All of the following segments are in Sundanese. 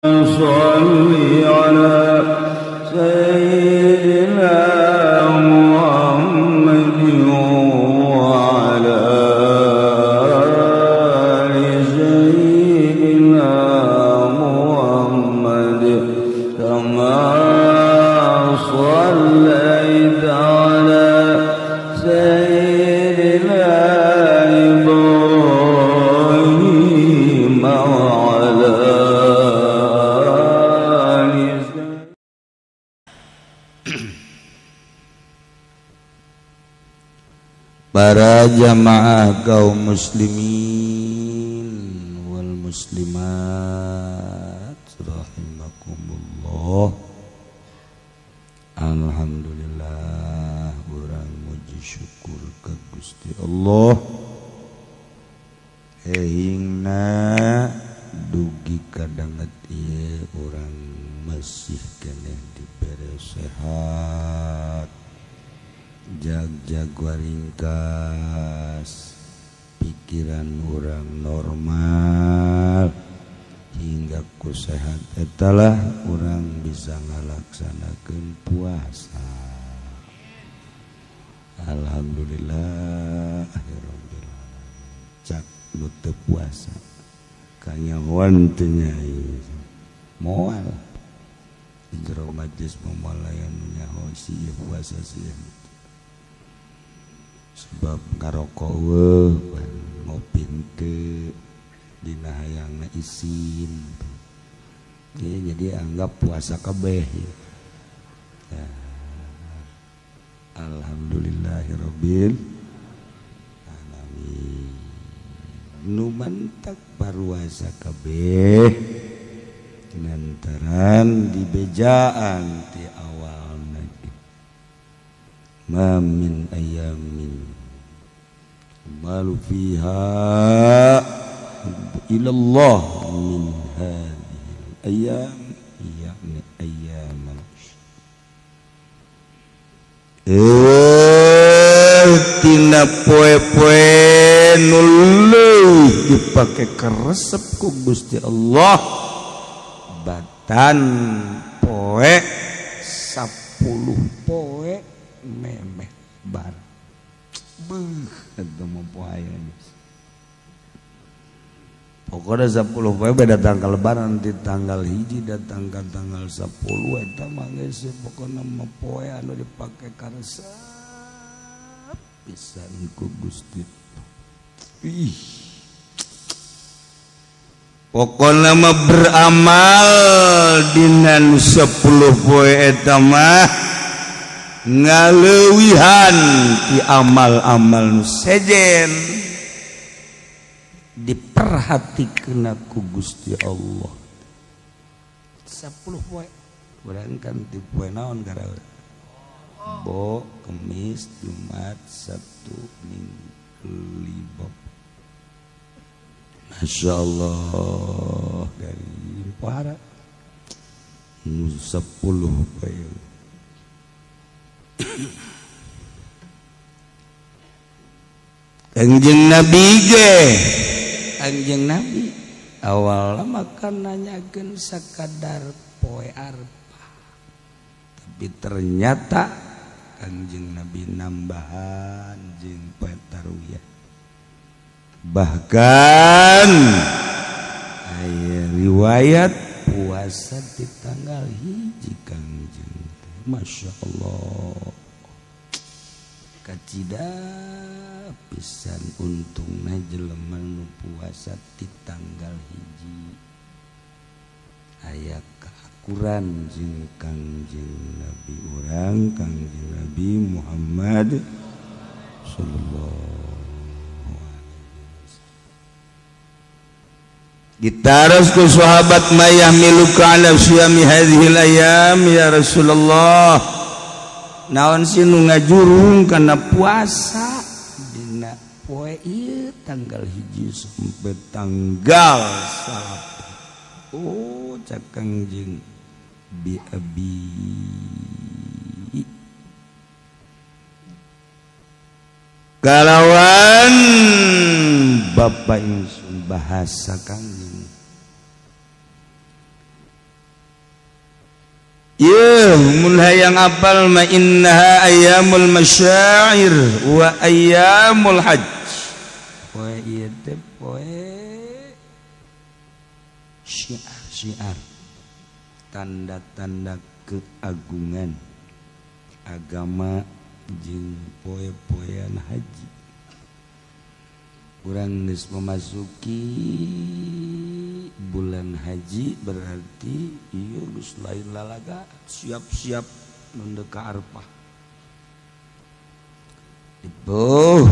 صل على سيدنا محمد وعلى آل سيدنا محمد كما صليت على سيدنا إبراهيم وعلى. Para jamaah kaum muslimin wal muslimat rahimakumullah. Alhamdulillah, urang muji syukur ka Gusti Allah. Ehingna dugi kadanget ieu urang masih keneh dibere sehat, jag-jag waringkas, pikiran orang normal hingga ku sehat etalah orang bisa ngalaksanakeun puasa. Alhamdulillah rabbil alamin. Cak nu teu puasa kanyahoan teu nyai moal di jero majlis mamalayan nyaho si puasa sih. Sebab ngarokok weuh ngopi henteu dina hayangna isin. Jadi anggap puasa kabeh. Ya. Alhamdulillahirabbil alamin. Nu mantak paruasa kabeh lantaran dibejaan ti awalna. Ma min ayamin malu fiha ilallah min hadhil ayam yakni ayam tina poe-poe nu leuwih dipake karesep ku Gusti Allah batan poe 10 poe memeh bar. Beuh eta mah poe geus. Pokona 10 poe beda tanggal lebaran di tanggal 1 datang ka tanggal 10 eta mah geus pokona mah poe anu dipake karesep pisan ku Gusti. Ih. Pokona mah beramal dina 10 poe eta mah ngaleuwihan ti amal-amal nu sejen diperhatikeun ku Gusti Allah. 10 poe urang kan ti poe naon gara Bo, Kemis, Jumat, Sabtu, Minggu, Libop. Masya Allah dari para nu 10 poe. Kangjeng Nabi ge, Kangjeng Nabi awalna makan nanyakeun sakadar poe arpa, tapi ternyata Kangjeng Nabi nambahan jeung poe tarwiyah. Bahkan aya riwayat puasa di tanggal 1 Kangjeng. Masya Allah, kacida pisan untungna jelema nu puasa di tanggal 1. Aya keakuran jeung Kangjeng Nabi urang, Kangjeng Nabi Muhammad sallallahu alaihi wasallam. Ditaros ku sahabat mayah miluka ala siyami hadhil ayam ya Rasulullah. Naon sih nu ngajurung kana puasa dina poe ieu tanggal 1 sampai tanggal 9. Oh cak Kangjeng bi abi kalawan bapak ingsun bahasa Kangjeng. Ye mun hayang apal ma innaha ayyamul masyair wa ayyamul hajj. Poe ieu teh poe syiar-syiar, tanda-tanda keagungan agama jeung poe-poean haji. Urang geus memasuki bulan haji berarti ieu geus lain lalaga, siap-siap nunduk ka Arfah. Ibuh,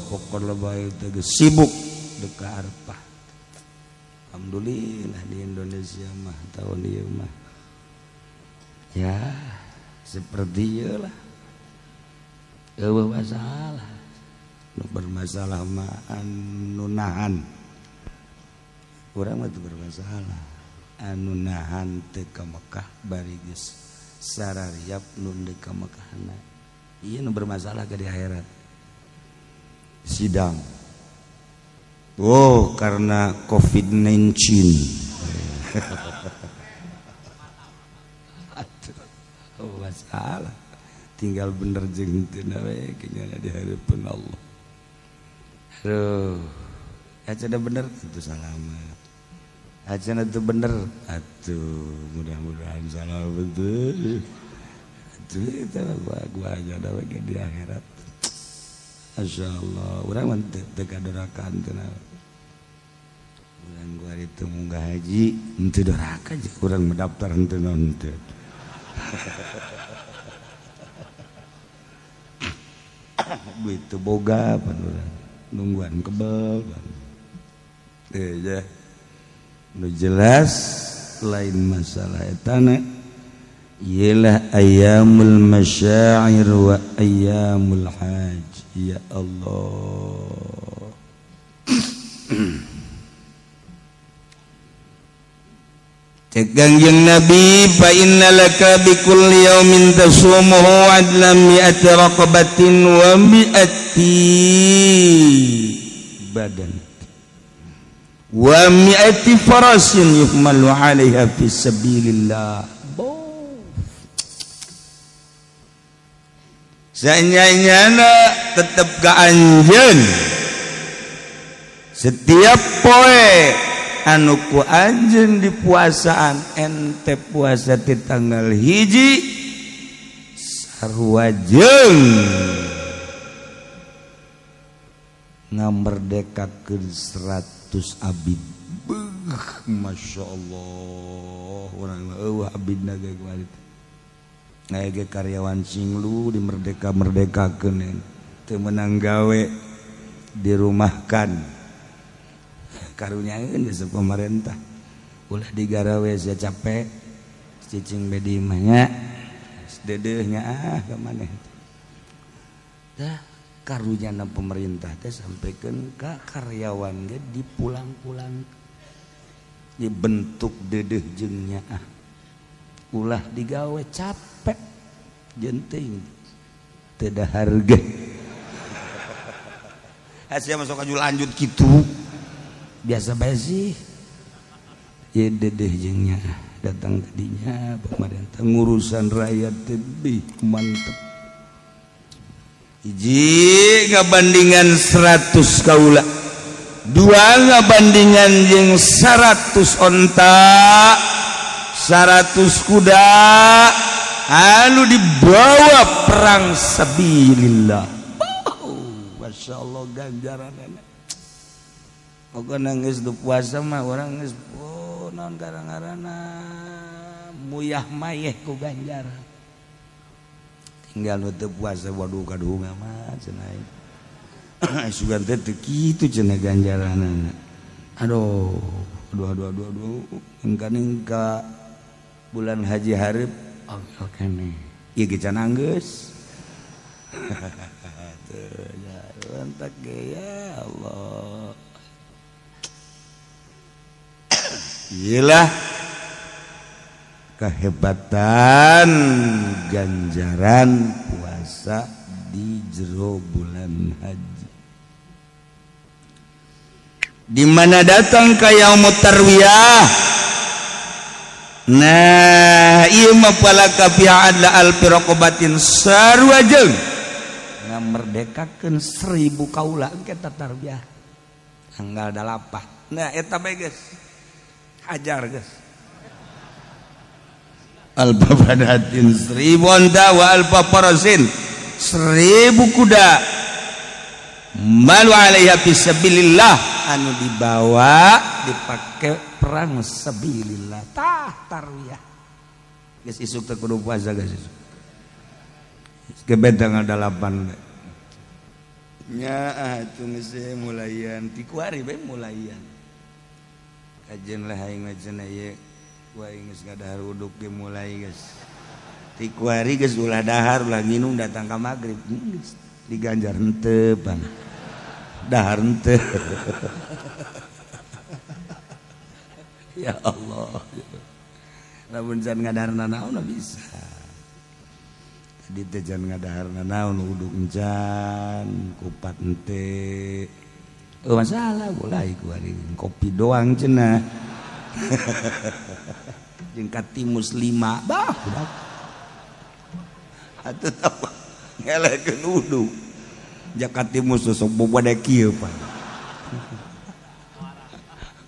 pokokna bae teh geus sibuk deuk ka Arfah. Alhamdulillah di Indonesia mah tahun ieu mah ya seperti ieu lah. Eueuh masalah. Nu bermasalah mah anu nahan. Urang mah teu bermasalah. Anu nahan teu ka Mekah bari geus sarariap nu deuk ka Mekahna. Ieu nu bermasalah ke di akhirat. Sidang. Oh, karena COVID-19. Aduh, oh, masalah. Tinggal bener jeung teu we kayaknya di hadapan Allah. Aduh, aja bener itu salamat. Aja itu bener, aduh, mudah-mudahan salah betul. Aduh, itu gua aja ada lagi di akhirat. Masya Allah, urang mah teu kadorakan teu naon. Urang gua itu munggah haji, henteu doraka aja urang mendaftar henteu naon teu. Duit teu boga pan urang. Nungguan kebel pan. Teu ya. Nu jelas lain masalah etana ialah ayyamul masyair wa ayyamul hajj. Ya Allah. Cek Kangjeng Nabi fa inna laka bi kulli yaumin tasumuhu adla mi'ati raqabatin wa mi'ati badan wa mi'ati farasin yuhmalu 'alaiha fi sabilillah. Sanyanyana tetep ka anjeun setiap poe anu ku anjeun dipuasaan ente puasa di tanggal 1 sarua jeung ngamerdekakeun 100 abid. Beuh, Masya Allah, urang mah eueuh abidna ge kumaha teh. Aya ge karyawan singlu dimerdeka-merdekakeun teu meunang gawe dirumahkan. Karunyaeun geus pemerintah. Ulah digarawe sia capek cicing be di imah nya. Dedeuh nya ah ka maneh. Tah karunyana pemerintah teh sampikeun ka karyawan ge dipulang-pulang. Dibentuk dedeuh jeung nyaah. Ulah digawe capek jenting teu dahar ge. Sia masuk aju lanjut kitu. Biasa bae sih. Ye dedeh jeung nyaah datang tadinya pemerintah ngurusan rakyat lebih mantep. Hiji ngabandingan 100 kaula, dua ngabandingan jeung 100 onta, 100 kuda anu dibawa perang sabilillah. Oh, Masya Allah ganjaranana. Pokokna geus du puasa mah urang geus oh naon garang-garana muyah mayeh ku ganjaran. Tinggal nu teu puasa waduh kaduhung amat cenah. Sugan teh teu kitu cenah ganjaranana. Aduh, aduh aduh aduh aduh engkaning ka bulan haji hareup oke keneh. Ieu ge can anggeus. Teu ya lantak ge ya Allah. Iyalah kehebatan ganjaran puasa di jero bulan haji. Di mana datang ka yaumut tarwiyah. Nah, ieu mah palaka fiha adla alfi raqabatin sarua jeung ngamerdekakeun 1000 kaula engke tarbiyah tanggal 8. Nah eta bae geus hajar geus alfa badatin 1000 onta wa alfa farasin 1000 kuda malu alaiha fisabilillah anu dibawa dipake perang sabilillah tah tarwiyah geus isuk teh kudu puasa geus isuk gebet tanggal 8 nya atuh geus mulayan ti kuari bae mulayan kajen lah aing mah cenah ieu ku aing geus ngadahar uduk ge mulai geus ti kuari geus ulah dahar ulah nginum datang ka magrib geus diganjar henteu bang dahar henteu. Ya Allah, lamun can ngadahar nanaon bisa tadi teh can ngadahar nanaon uduk encan kupat henteu masalah mulai ku hari kopi doang cenah jeung katimus 5 bah budak atuh apa ngelekeun uduk jakatimus sok boboda kieu pan.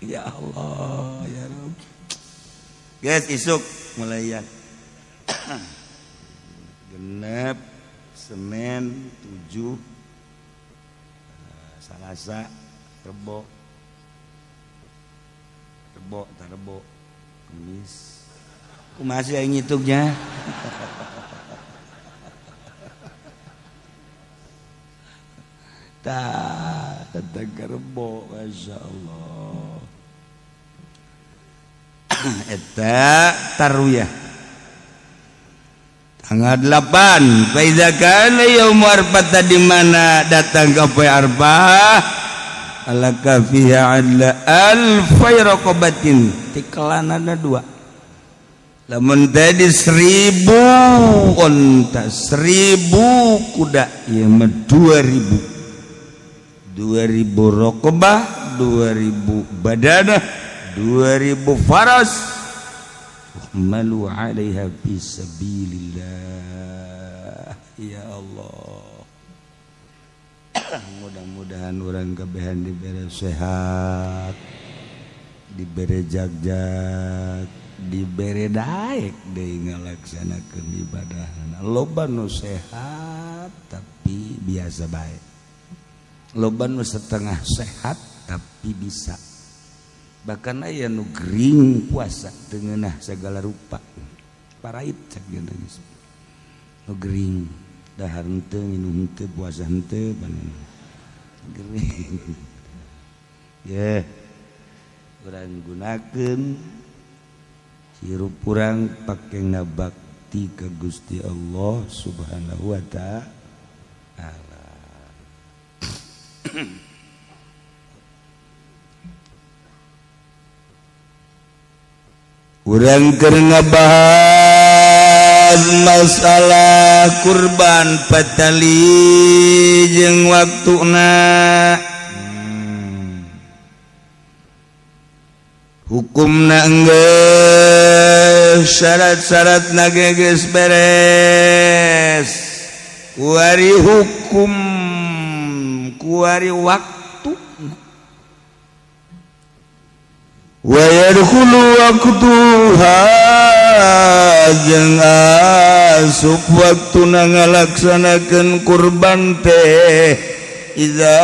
Ya Allah ya Rabb. Guys isuk mulaian genep Senin 7 Salasa Rebo Rebo Rebo Kamis kumaha sih aing ngitungnya. Tah tentang Rebo Masya Allah. Eta tarwiyah tanggal 8 fa iza kana yaum arfah di mana datang ke poe Arfah alaka fiha adla alfai raqabatin tikelanana 2 lamun tadi 1000 onta 1000 kuda ieu mah 2000 2000 raqabah 2000 badanah 2000 faras malu 'alaiha fi sabilillah. Ya Allah, mudah-mudahan urang kabehan dibere sehat, dibere jagjag, dibere daek deui ngalaksanakeun ibadahna. Loba nu sehat tapi biasa bae, loba nu setengah sehat tapi bisa. Bahkan aya nu gering puasa teu ngeunah segala rupa parait cek geus nu gering dahar henteu nginum henteu puasa henteu gering. Ye urang gunakeun hirup urang pake ngabakti ka Gusti Allah Subhanahu wa ta'ala. Urang keur ngabahas masalah kurban patali jeung waktuna. Hukumna enggeus, syarat-syaratna ge geus beres. Kuari hukum, kuari waktu. Wa yadkhulu waqtuha jeung asup waktuna ngalaksanakeun kurban teh idza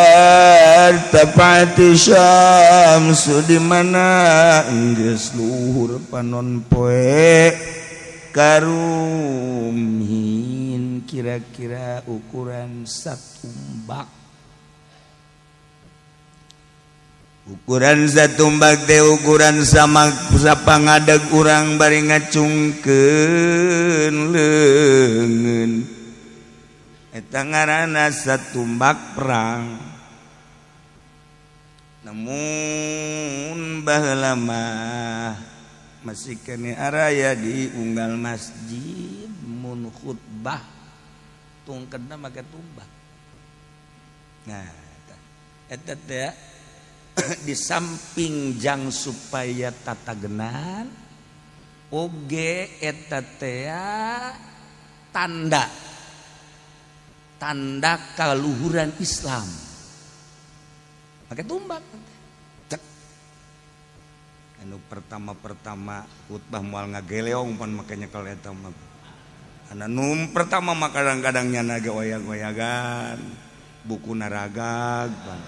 irtafa'ati syamsu di mana geus luhur panon poe karumhin kira-kira ukuran satumbak. Ukuran satumbak teh ukuran sama sapangadeg urang bari ngacungkeun leungeun. Eta ngaranna satumbak perang. Namun baheula mah masih keneh araya di unggal masjid mun khutbah tungkedna make tumbak. Nah eta teh di samping jang supaya tatagenan Oge eta teh tanda tanda kaluhuran Islam. Pakai tumbak. Cek. Anu pertama-pertama khutbah moal ngageleong pan make nyekel eta mah. Anu pertama mah kadang-kadang nyana ge oyag-oyagan, buku naragag pan.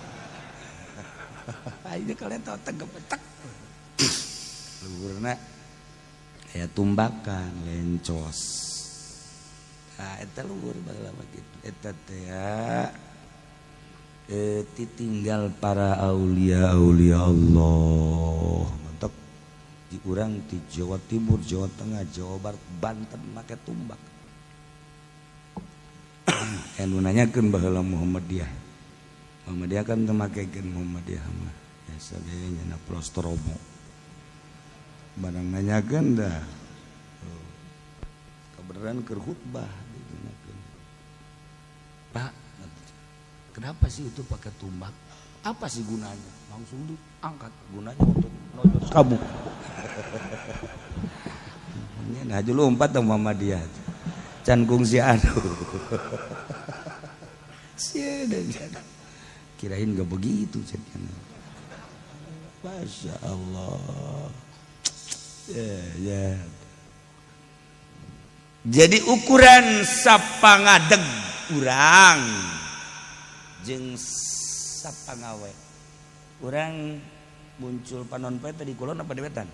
Ayo kalian tahu tegep tek. Luhurna aya tumbakan lencos. Nah, eta luhur baheula mah kitu. Eta teh ditinggal para aulia-aulia Allah. Mantap di urang di Jawa Timur, Jawa Tengah, Jawa Barat, Banten make tumbak. Anu nanyakeun baheula Muhammadiyah. Muhammadiyah kan teu makekeun Muhammadiyah mah. Biasa bae nya plostromo. Barang nanyakeun dah. Kabeneran keur khutbah ditanyakeun. Pak, kenapa sih itu pakai tumbak? Apa sih gunanya? Langsung diangkat, gunanya untuk nonjok kamu. Nah, dulu lompat dong Muhammadiyah. Can kungsi aduh. Kirain gak begitu ceknya. Masya Allah. Ya, ya. Jadi ukuran sapangadeg urang jeung sapangawe. Urang muncul panon poe tadi kulon apa di wetan?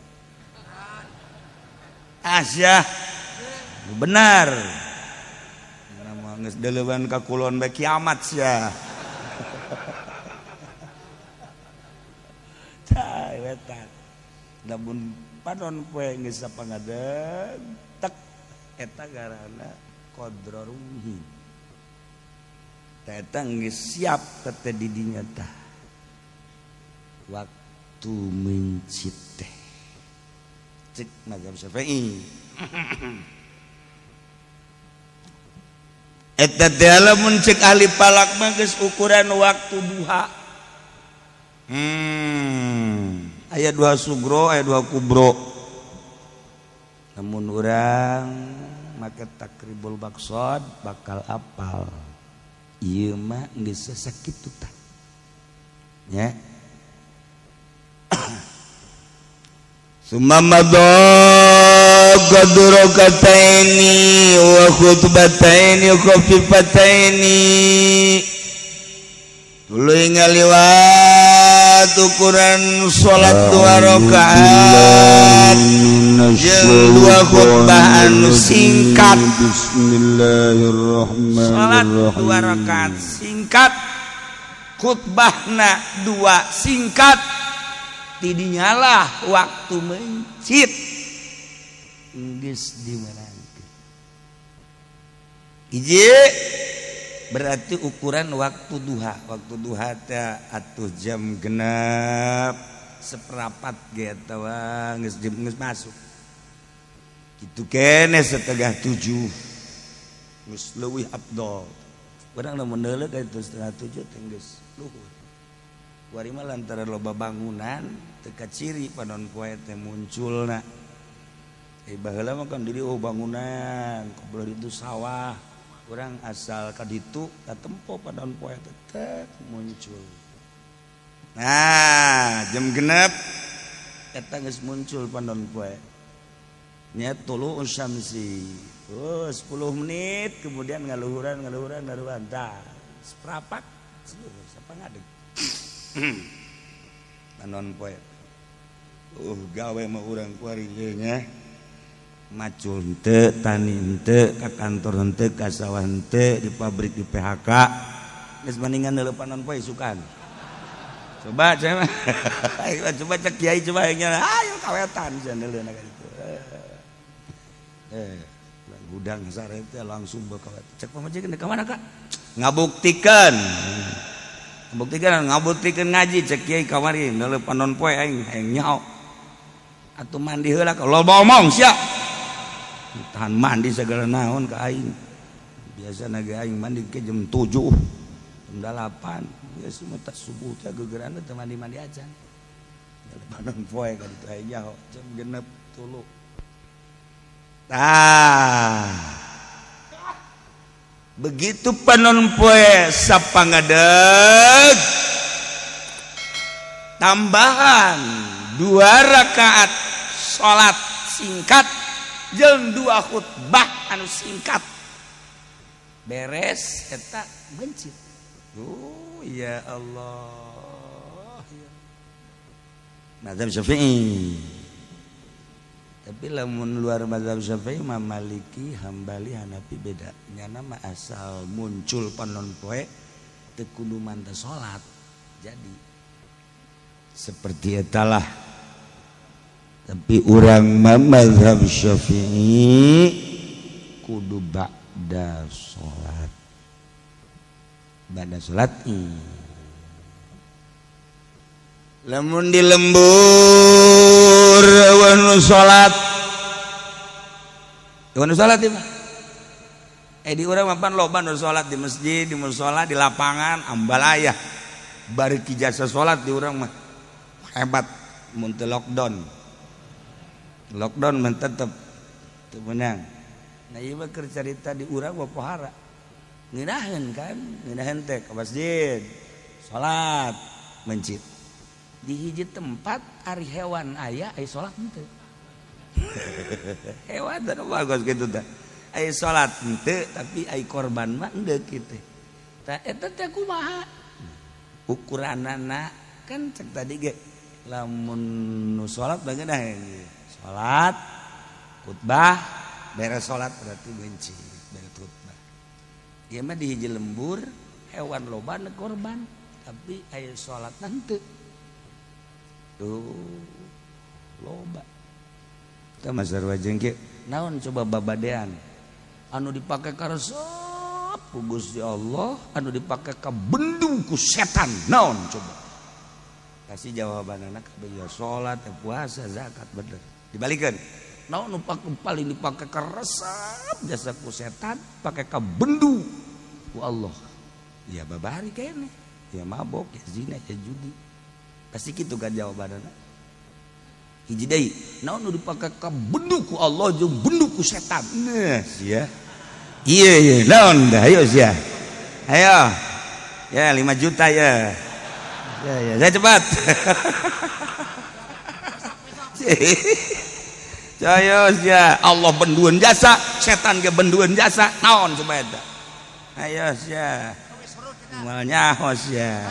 Asyah. Benar. Nama geus deuleuan ka kulon bae kiamat sia. Tah wetan. Lamun panon poe geus sapangadeg tek eta garana qadrarumhi. Eta geus siap teh di dinya tah. Waktu mencit teh. Cek mazhab Syafi'i. Eta teh lamun cek ahli falak mah geus ukuran waktu duha. Aya dua sugro, aya dua kubro. Namun urang make takribul maksud bakal apal. Ieu mah geus sakitu tah. Nya. Summa madha qadrakataini wa khutbataini khafifataini. Tuluy ngaliwat ukuran salat 2 rakaat jeung 2 khutbah anu singkat. Bismillahirrahmanirrahim. Salat 2 rakaat singkat, khutbahna 2 singkat. Tidinyalah waktu mencit geus dimenangkeun. Hiji berarti ukuran waktu duha. Waktu duha teh atuh jam 6:15 ge atawa geus jam geus masuk. Kitu keneh 6:30 geus leuwih afdol. Urang lamun neuleuh ka itu 6:30 teh geus luhur. Kuari mah lantaran loba bangunan teu kaciri panon poe teh munculna. Baheula mah kan di dieu bangunan, kabelah ditu sawah. Urang asal ka ditu katempo panon poe teh muncul. Nah, jam 6 eta geus muncul panon poe. Nya tulu syamsi. Oh, 10 menit kemudian ngaluhuran tah. Seprapat sapangadeg. Panon poe. Gawe mah urang kuari ieu nya. Macul henteu, tani henteu, ka kantor henteu, ka sawah henteu, di pabrik di PHK. Geus bandingan deuleu panon poe isukan. Coba coba. Coba cek kiai coba nya. Ayo kawetan sia deuleu ka ditu. Gudang sare teh langsung bakawet. Cek pamajikan ka mana Kak? Ngabuktikeun. Ngabuktikeun ngaji cek kiai kamari deuleu panon poe aing hayang nyaho. Atuh mandi heula loba omong sia. Tahan mandi segala naon ka aing. Biasana ge aing mandi ke jam 7, jam 8. Geus mah tas subuh teh gegeran teh mandi-mandi aja. Panon poe ka ditu aing nyaho jam 6 tulu. Tah begitu panon poe sapangadeg tambahan 2 rakaat salat singkat jeung 2 khutbah anu singkat beres eta mencit. Oh ya Allah, mazhab Syafi'i. Tapi lamun luar mazhab Syafi'i mah Maliki, Hambali, Hanafi beda. Nyana mah asal muncul panon poe teu kudu manteu salat. Jadi seperti etalah. Tapi urang mah mazhab Syafi'i kudu ba'da salat. Ba'da salat. Lamun di lembur eueuh salat. Eueuh salat ieu mah. Di urang mah pan loba nu salat di masjid, di musala, di lapangan, ambalaya. Bariki jasa salat di urang mah hebat mun teu lockdown. Lockdown mah tetep teu meunang. Nah ieu mah keur carita di urang mah pohara. Ngeunaheun kan, ngeunaheun teh ka masjid, salat, mencit. Di hiji tempat ari hewan aya aya salat henteu. Hewan teh bagus kitu teh. Aya salat henteu tapi aya korban mah henteu kitu. Tah eta teh kumaha? Ukuranana kan cek tadi ge lamun nu salat bageuna salat khutbah beres salat berarti benci beres khutbah. Ieu mah di hiji lembur hewan loba nu korban tapi aya salat henteu. Tuh loba teh masar wajeng kieu naon coba babadean anu dipake karesep ku Gusti Allah anu dipake ka bendung ku setan naon coba kasih jawabanana kabeh ya salat puasa zakat bener dibalikeun naon nu paling dipake karesep jasa ku setan pake ka bendung ku Allah ya babari kene ya mabok ya zina ya judi pasti kitu kan jawabanana. Hiji deui, naon nu dipake ka bendu ku Allah jeung bendu ku setan. Nah, sia. Iya iya, naon dah ayo sia. Ayo. Ya 5 juta ya. Ya ya, saya cepat. Ayo sia, Allah bendueun jasa, setan ge bendueun jasa, naon coba eta. Ayo sia. Moal nyaho sia.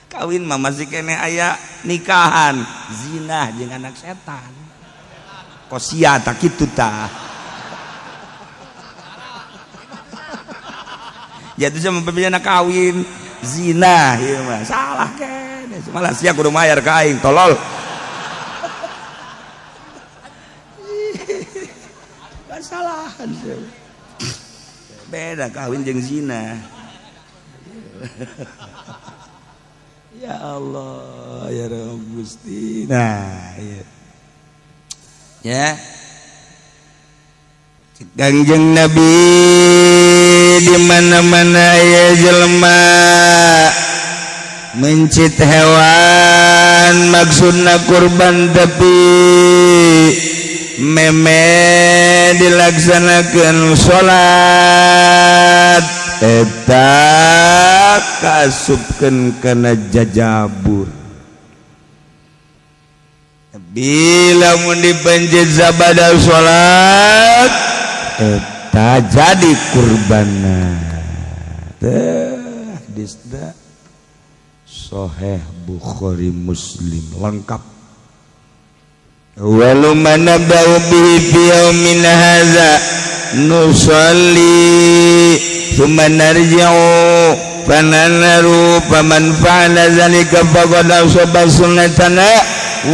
Kawin mah masih kene aya nikahan zina jeung anak setan kosia tak kitu tah jadi sama pembina kawin zina ieu mah salah kene malah sia kudu mayar ka aing tolol kesalahan sih. Beda kawin jeung zina. Ya Allah, ya Rabb Gusti. Nah, iya. Ya. Kangjeng Nabi di mana-mana ya jelema mencit hewan maksudna kurban tapi meme dilaksanakan salat eta kaasupkeun kana jajabur. Bila mun dipencet sabada salat eta jadi kurbanna. Teh hadisna Sahih Bukhari Muslim lengkap. Walu manabda'u bihi fi yaumin hadza nusalli thumma narji'u fananaru faman fa'ala zalika faqad asaba sunnatana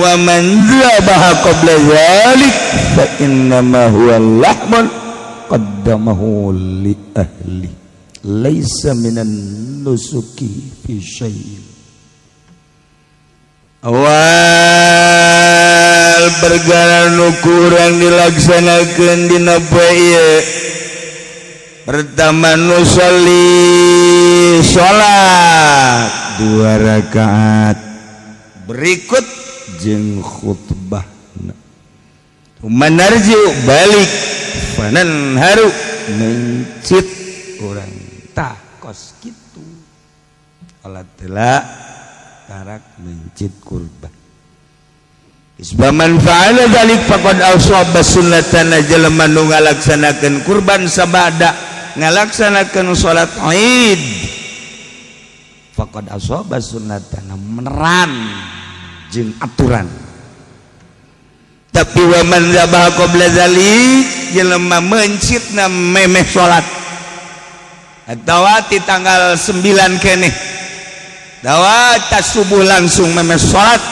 wa man dzabaha qabla dzalik fa innama huwa lahmun qaddamahu li ahli laisa minan nusuki fi syai'in. Awal perkara nu kurang dilaksanakeun dina poe ieu pertama nusolli salat 2 rakaat berikut jeung khutbahna. Manarji balik fanan haru mencit urang tah kos kitu. Salat heula tarak mencit kurban. Isbaman fa'ala dzalik faqad asaba sunnatan, jelema nu ngalaksanakeun kurban sabada ngalaksanakeun salat Id faqad asaba sunnatan, meneran jeung aturan. Tapi wa man dzabaha qabla dzalik, jelema mencitna memeh salat atawa ti tanggal 9 keneh dawa tas subuh langsung memeh salat,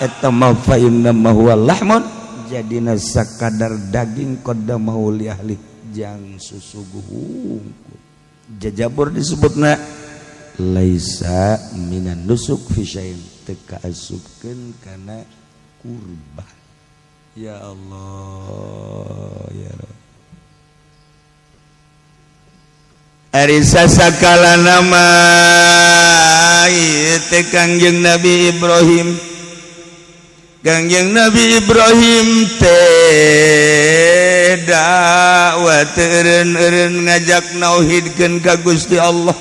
eta mah fa inna ma huwa lahmun, jadina sakadar daging qaddamahu li ahli jang susuguh jajabur disebutna laisa minan nusuk fi syai'in, teu kaasupkeun kana kurban. Ya Allah ya Rabb. Ari sasakala nama ieu teh Kangjeng Nabi Ibrahim. Kangjeng Nabi Ibrahim teh dakwah teureun-eureun ngajak nauhidkeun ka Gusti Allah.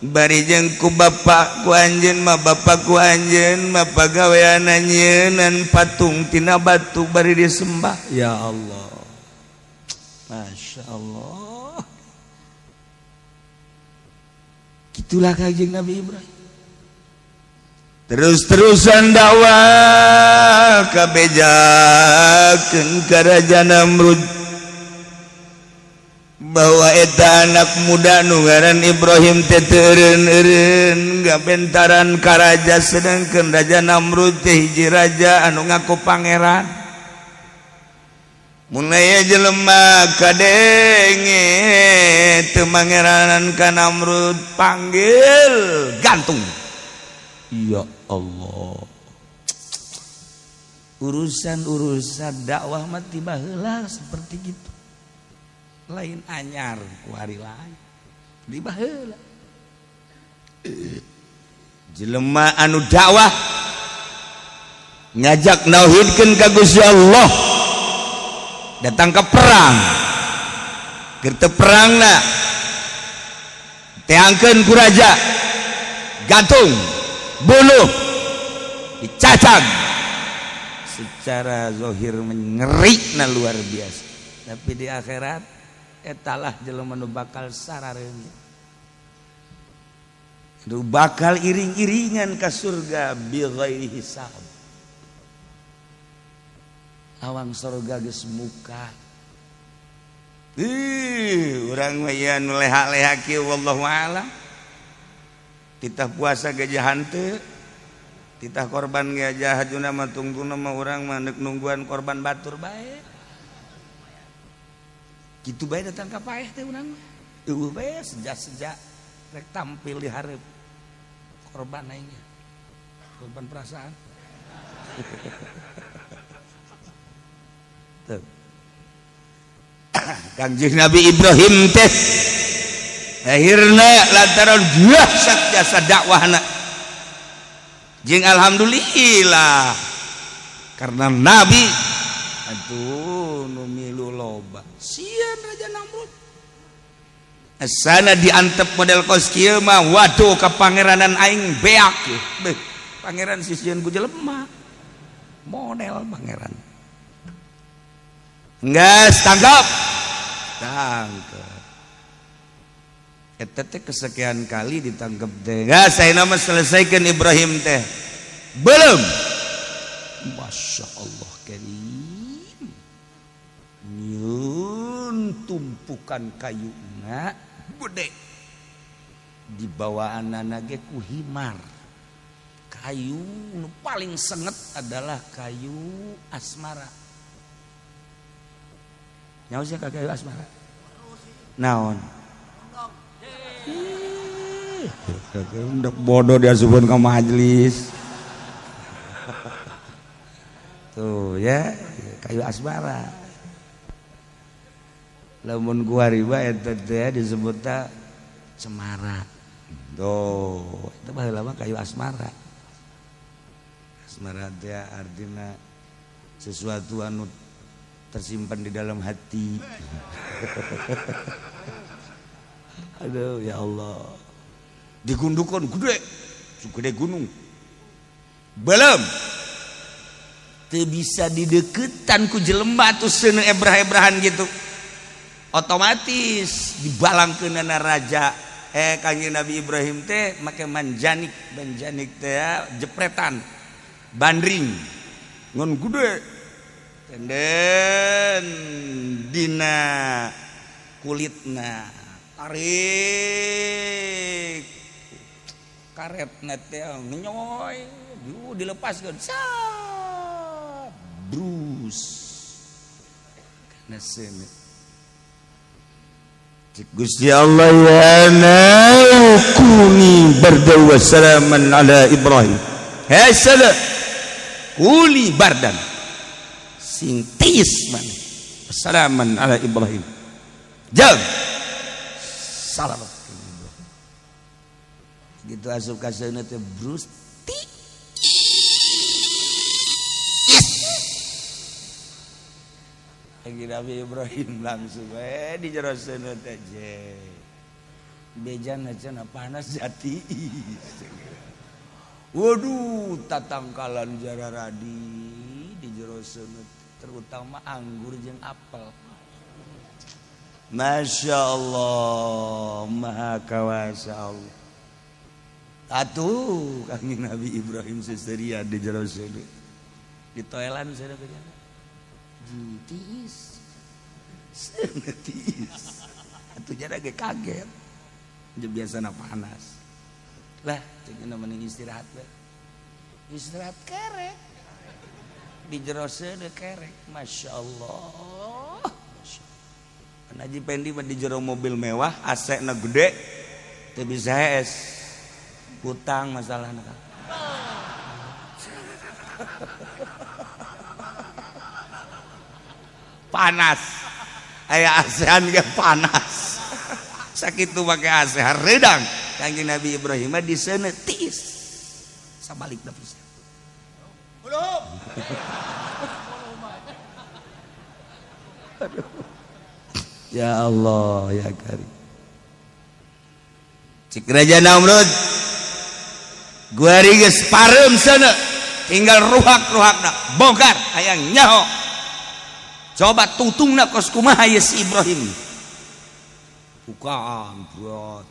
Bari jeung ku bapak ku anjeun mah bapak ku anjeun mah pagaweanna nyieunnan patung tina batu bari disembah. Ya Allah. Masya Allah. Gitulah Kangjeng Nabi Ibrahim. Terus-terusan dakwah kabejakeun ka Raja Namrud bahwa eta anak muda nu ngaran Ibrahim teh teu eureun-eureun gabentaran ka raja, sedangkeun Raja Namrud teh hiji raja anu ngaku pangeran. Mun aya jelema kadenge teu mangeranan ka Namrud panggil gantung. Ya Allah. Urusan-urusan dakwah mah tiba heula seperti gitu. Lain anyar ku hari lain. Tiba heula. Jelema anu dakwah ngajak nauhidkeun ka Gusti Allah, datang ke perang. Keur teu perangna teangkeun ku raja, gantung, bunuh, dicacag. Secara zahir mengerikna luar biasa, tapi di akhirat etalah jelema nu bakal sarareungit, nu bakal iring-iringan ka surga bi ghairi hisab. Lawang surga geus muka. Urang mah ieu nu leha-leha kieu wallahu a'lam. Titah puasa gajah henteu, titah korban gajah hajuna mah tungtungna mah urang mah neuk nungguan korban batur bae. Kitu bae datang ka paeh teh urang mah. Eueuh bae seja-seja rek tampil di hareup korban aing. Korban perasaan. Tuh. Kangjeng Nabi Ibrahim teh akhirna lantaran dahsyat jasa dakwahna jeung alhamdulillah karena nabi atuh nu milu loba sieun Raja Namrud asana diantep model kos kieu mah waduh ka pangeranan aing beak. Beuh, pangeran sisieun ku jelema model pangeran geus tangkap tangkap. Eta teh kesekian kali ditangkap teh. Geus ayeuna mah selesaikan Ibrahim teh. Belum. Masya Allah karim. Nyieun tumpukan kayuna gede. Dibawaanana ge ku himar. Kayu nu paling senget adalah kayu asmara. Nyaho sia ka kayu asmara? Naon? Udah bodoh diasupkeun ka majelis. Tuh ya, kayu asmara. Lamun gua riba eta teh disebutna cemara. Tuh, itu baheula mah kayu asmara. Asmara teh artina sesuatu anu tersimpan di dalam hati. Aduh ya Allah. Digundukon gede, gede gunung. Belum teu bisa dideketan ku jelema tuh seuneu ebrah-ebrahan gitu. Otomatis dibalangkeunana raja. Kanjeng Nabi Ibrahim teh make manjanik, manjanik teh jepretan, bandring, ngon gede, tenden dina kulitna, tarik karetna teh ngenyoy, dilepaskeun, sap, brus, kana seuneu. Gusti Allah ya naukuni bardan wa salaman ala Ibrahim. Hei salam kuli bardan sing tiis man salaman ala Ibrahim. Jauh salam gitu asup ka seuneu teh brus tiis. Nabi Ibrahim langsung di jero seuneu teh je. Bejana cenah panas jati. Waduh, tatangkalan jararadi di jero seuneu terutama anggur jeung apel. Masya Allah, maha kawasa Allah. Atuh Kangjeng Nabi Ibrahim seserian di jero seuneu. Di toelan seuneu bejana. Tiis, tiis, atuh jada ge kaget, biasana panas, lah, jadi mending istirahat we, istirahat kerek, di jero seuneu kerek, masya Allah, Haji Pendi mah di jero mobil mewah, AC na gede, teu bisa hees, hutang masalahna. Panas, aya ASEAN ge panas, sakitu make AC hareudang. Kangjeng Nabi Ibrahim mah diseuneu tiis, sabalikna pisan. Aduh. Ya Allah ya Karim. Cik Raja Namrud, gua geus pareum seuneu, tinggal ruhak-ruhakna, bongkar hayang nyaho. Coba tutungna kos kumaha ye si Ibrahim. Bukaan buat.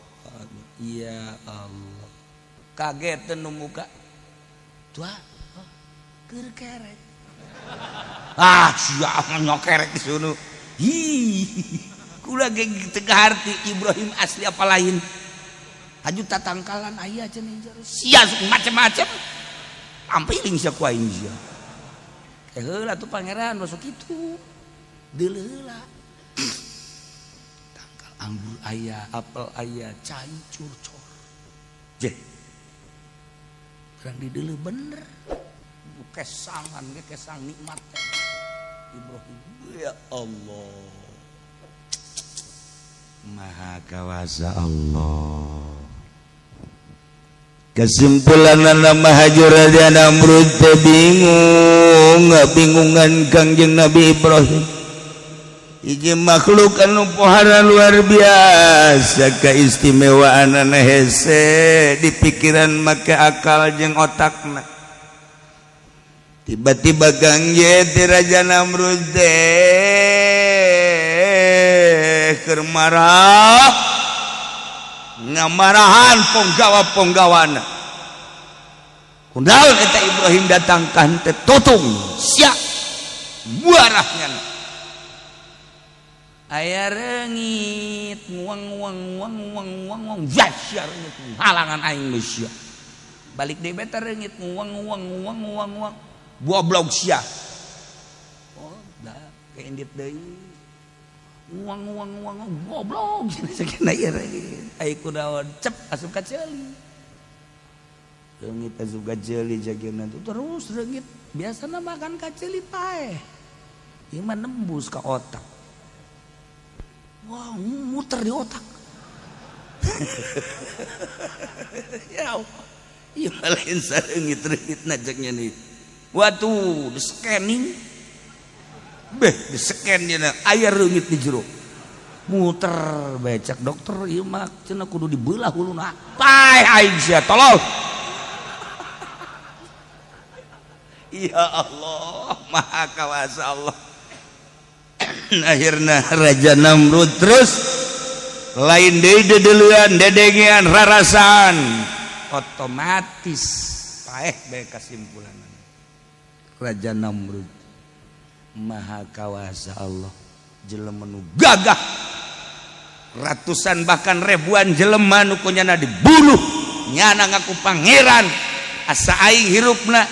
Ya Allah. Kaget nu muka. Tua, oh, keur kerek. Ah, sia nyokerek di sono. Hi. Kula ge teu kaharti Ibrahim asli apa lain. Haju tatangkalan aya cenah jero. Sia macem-macem. Ampiling sia ku aing sia. Heula tuh pangeran masuk itu. Deuleu heula. Tangkal anggur aya, apel aya, cai curcor. Jeh. Barang dideuleu bener. Kesangan ge kesang nikmat teh. Ibrahim, ya Allah. Maha kawasa Allah. Kesimpulan nama Haji Raja Namrud teh bingung, bingungan Kangjeng Nabi Ibrahim. Hiji makhluk anu pohara luar biasa keistimewaan hese di pikiran make akal jeung otakna. Tiba-tiba Kangjeng Raja Namrud teh keur marah, ngamarahan ponggawa-ponggawana. Kunaon eta Ibrahim datang ka henteu tutung sia buarahnya. Aya reungit nguang nguang nguang nguang nguang nguang sia reungit halangan aing geus sia. Balik deui beta reungit nguang nguang nguang nguang nguang goblok sia. Oh, dah keindit deui. Nguang nguang nguang goblok sakieu ieu reungit. Ai kunaon cep asup ka ceuli. Reungit asup ka ceuli jageuna terus reungit biasana makan ka ceuli paeh. Ieu mah nembus ka otak. Wah, muter di otak. Ya Allah. Ieu lain sareungit-reungitna cek nya nih. Waduh, di scanning. Beh, di scan dina aya reungit di jero. Muter bae cek dokter ieu mah cenah kudu dibelah huluna. Paeh aing sia tolong. Ya Allah, maha kawasa Allah. Akhirna Raja Namrud terus lain deui dedeuleuan, dedengean, rarasaan. Otomatis paeh bae kasimpulan. Raja Namrud maha kawasa Allah, jelema nu gagah, ratusan bahkan ribuan jelema nu kunyana dibunuh, nyana ngaku pangeran, asa aing hirupna,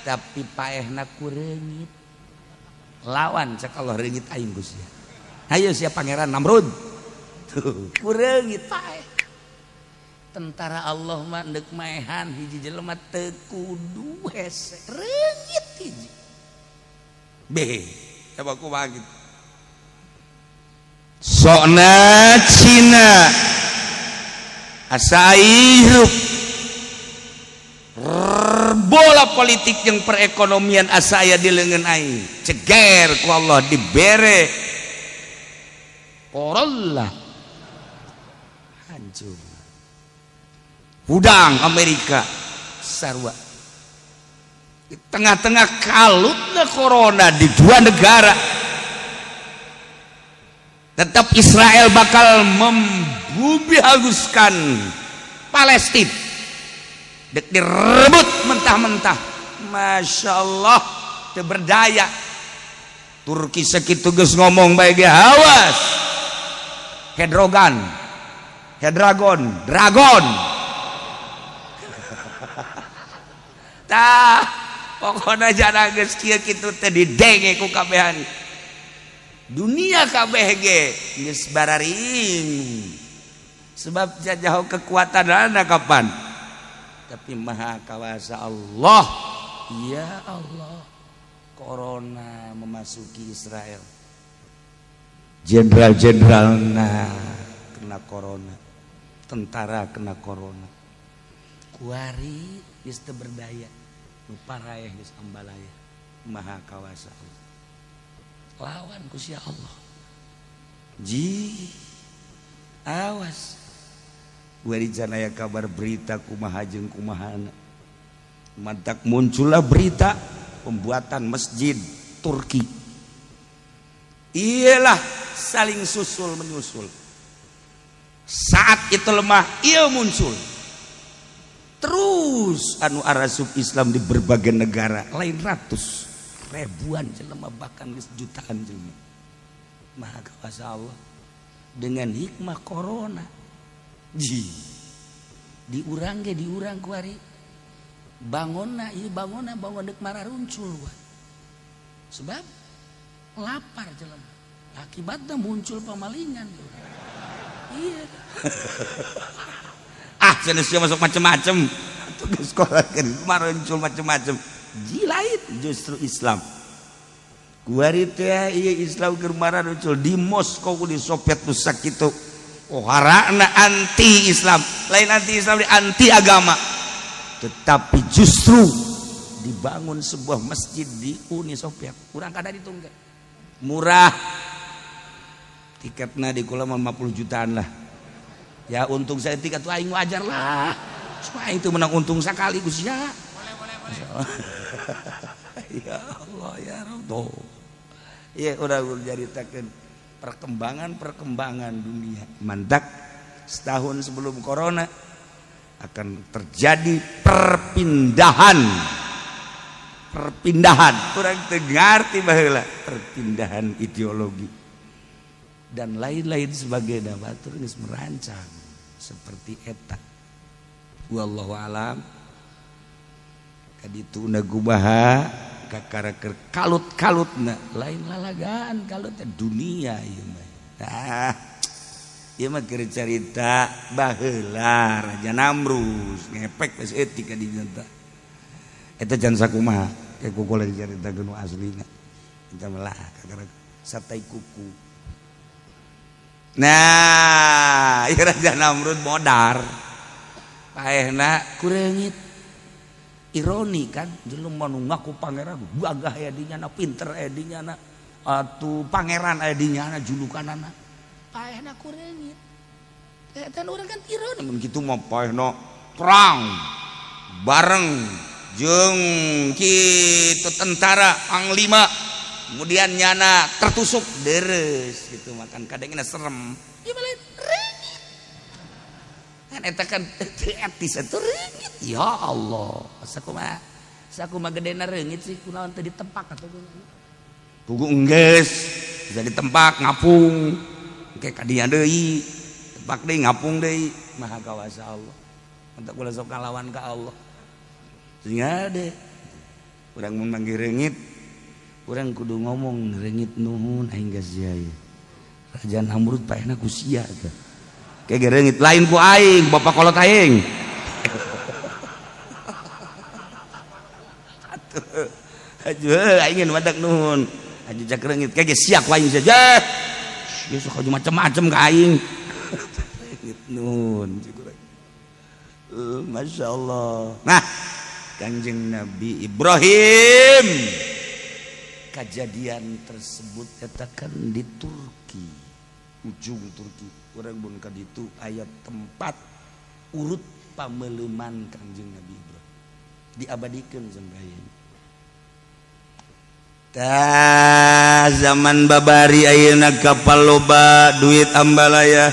tapi paehna ku reungit. Lawan cek Allah reungit aing ku sia. Hayu sia pangeran Namrud. Tuh, ku reungit paeh. Tentara Allah mah deuk maehan hiji jelema teu kudu hese, reungit hiji. Beh, coba kumaha kitu. Sokna Cina asa hirup bola politik yang perekonomian asa aya di leungeun aing ceger ku Allah dibere korollah hancur hudang Amerika sarua di tengah-tengah kalutna corona di dua negara. Tetap Israel bakal membubi hanguskan Palestina. Dek direbut mentah-mentah. Masya Allah, teu berdaya. Turki sakitu geus ngomong bae ge awas. Hedrogan, Hedragon, Dragon. Tah, pokona jana geus kieu kitu teh didenge ku kabehan. Dunia kabeh ge geus bararing. Sebab jauh kekuatan anak kapan? Tapi maha kawasa Allah. Ya Allah, corona memasuki Israel. Jenderal-jenderal nah kena corona, tentara kena corona. Kuari geus teu berdaya, nu paraeh geus ambalaya. Maha kawasa Allah. Lawan ku sia Allah. Ji, awas. Wari janaya kabar berita kumaha jeung kumahana. Mantak muncullah berita pembuatan masjid Turki. Iyalah saling susul menyusul. Saat itu lemah, ia muncul. Terus anu arasup Islam di berbagai negara, lain ratus, ribuan jelema bahkan jutaan jelema. Maha kuasa Allah dengan hikmah corona. Ji. Diurang ge diurang kuari. Bangonna ieu bangonna bangun deuk mararuncul wae. Sebab lapar jelema. Akibatnya muncul pemalingan. Iya. Ah, jenis masuk macem-macem. Tugas sekolah kan maruncul macem-macem. Ji lain justru Islam. Kuari teh ieu Islam keur maruncul di Moskow di Soviet nu sakitu. Oh, harana anti Islam, lain anti Islam, anti agama. Tetapi justru dibangun sebuah masjid di Uni Soviet. Kurang kada ditunggu. Murah. Tiketna di kula 50 jutaan lah. Ya untung saya tiket tuh aing wajar lah. Supaya itu menang untung sekali Gus ya. Boleh, boleh, boleh. Ya Allah ya Rabb. Ya udah caritakeun perkembangan-perkembangan dunia. Mantak setahun sebelum corona akan terjadi perpindahan. Perpindahan. Kurang teu ngarti baheula perpindahan ideologi dan lain-lain sebagainya. Batur geus merancang seperti eta. Wallahu alam. Kaditu na gubaha kakaraker kalut-kalutna lain lalagaan kalutna dunia ieu mah. Tah ieu mah keur carita baheula Raja Namrus ngepek geus eutik ka dinya tah. Eta can sakumaha ke ku kula dicaritakeun nu aslina. Eta mah lah kakara satai kuku. Nah, ieu Raja Namrud modar. Paehna kureungit. Ironi kan jelema nu ngaku pangeran gagah aya di nyana, pinter aya di nyana, atuh pangeran aya di nyana julukanana. Paehna ku reungit. Eta urang kan ironi mun kitu mah paehna perang bareng jeung kitu tentara panglima kemudian nyana tertusuk deres gitu makan kadangna serem. Ieu mah reungit. Kan eta kan etis atuh reungit. Ya Allah, sakumaha sakumaha gedena reungit sih kunaon teu ditempak atuh. Pugu enggeus bisa ditempak ngapung. Engke ka dinya deui, tempak deui ngapung deui. Maha kawasa Allah. Untuk kula sok ngalawan ka Allah. Sehingga deh urang mun manggih reungit, urang kudu ngomong reungit nuhun aing geus sia ieu. Raja Namrud paehna ku sia teh. Kayak reungit lain ku aing, bapak kolot aing. Atuh. Ajuh aing wadak nuhun. Ajuh cak reungit kayak sia ku aing saja. Geus sok macam-macam ka aing. Reungit nuhun Masya Allah. Nah, Kanjeng Nabi Ibrahim kejadian tersebut katakan di Turki, ujung Turki. Urang mun ka ditu aya tempat urut pameuleman Kanjeng Nabi Ibrahim. Diabadikeun sampai. Tah zaman babari ayeuna kapal loba duit ambalaya.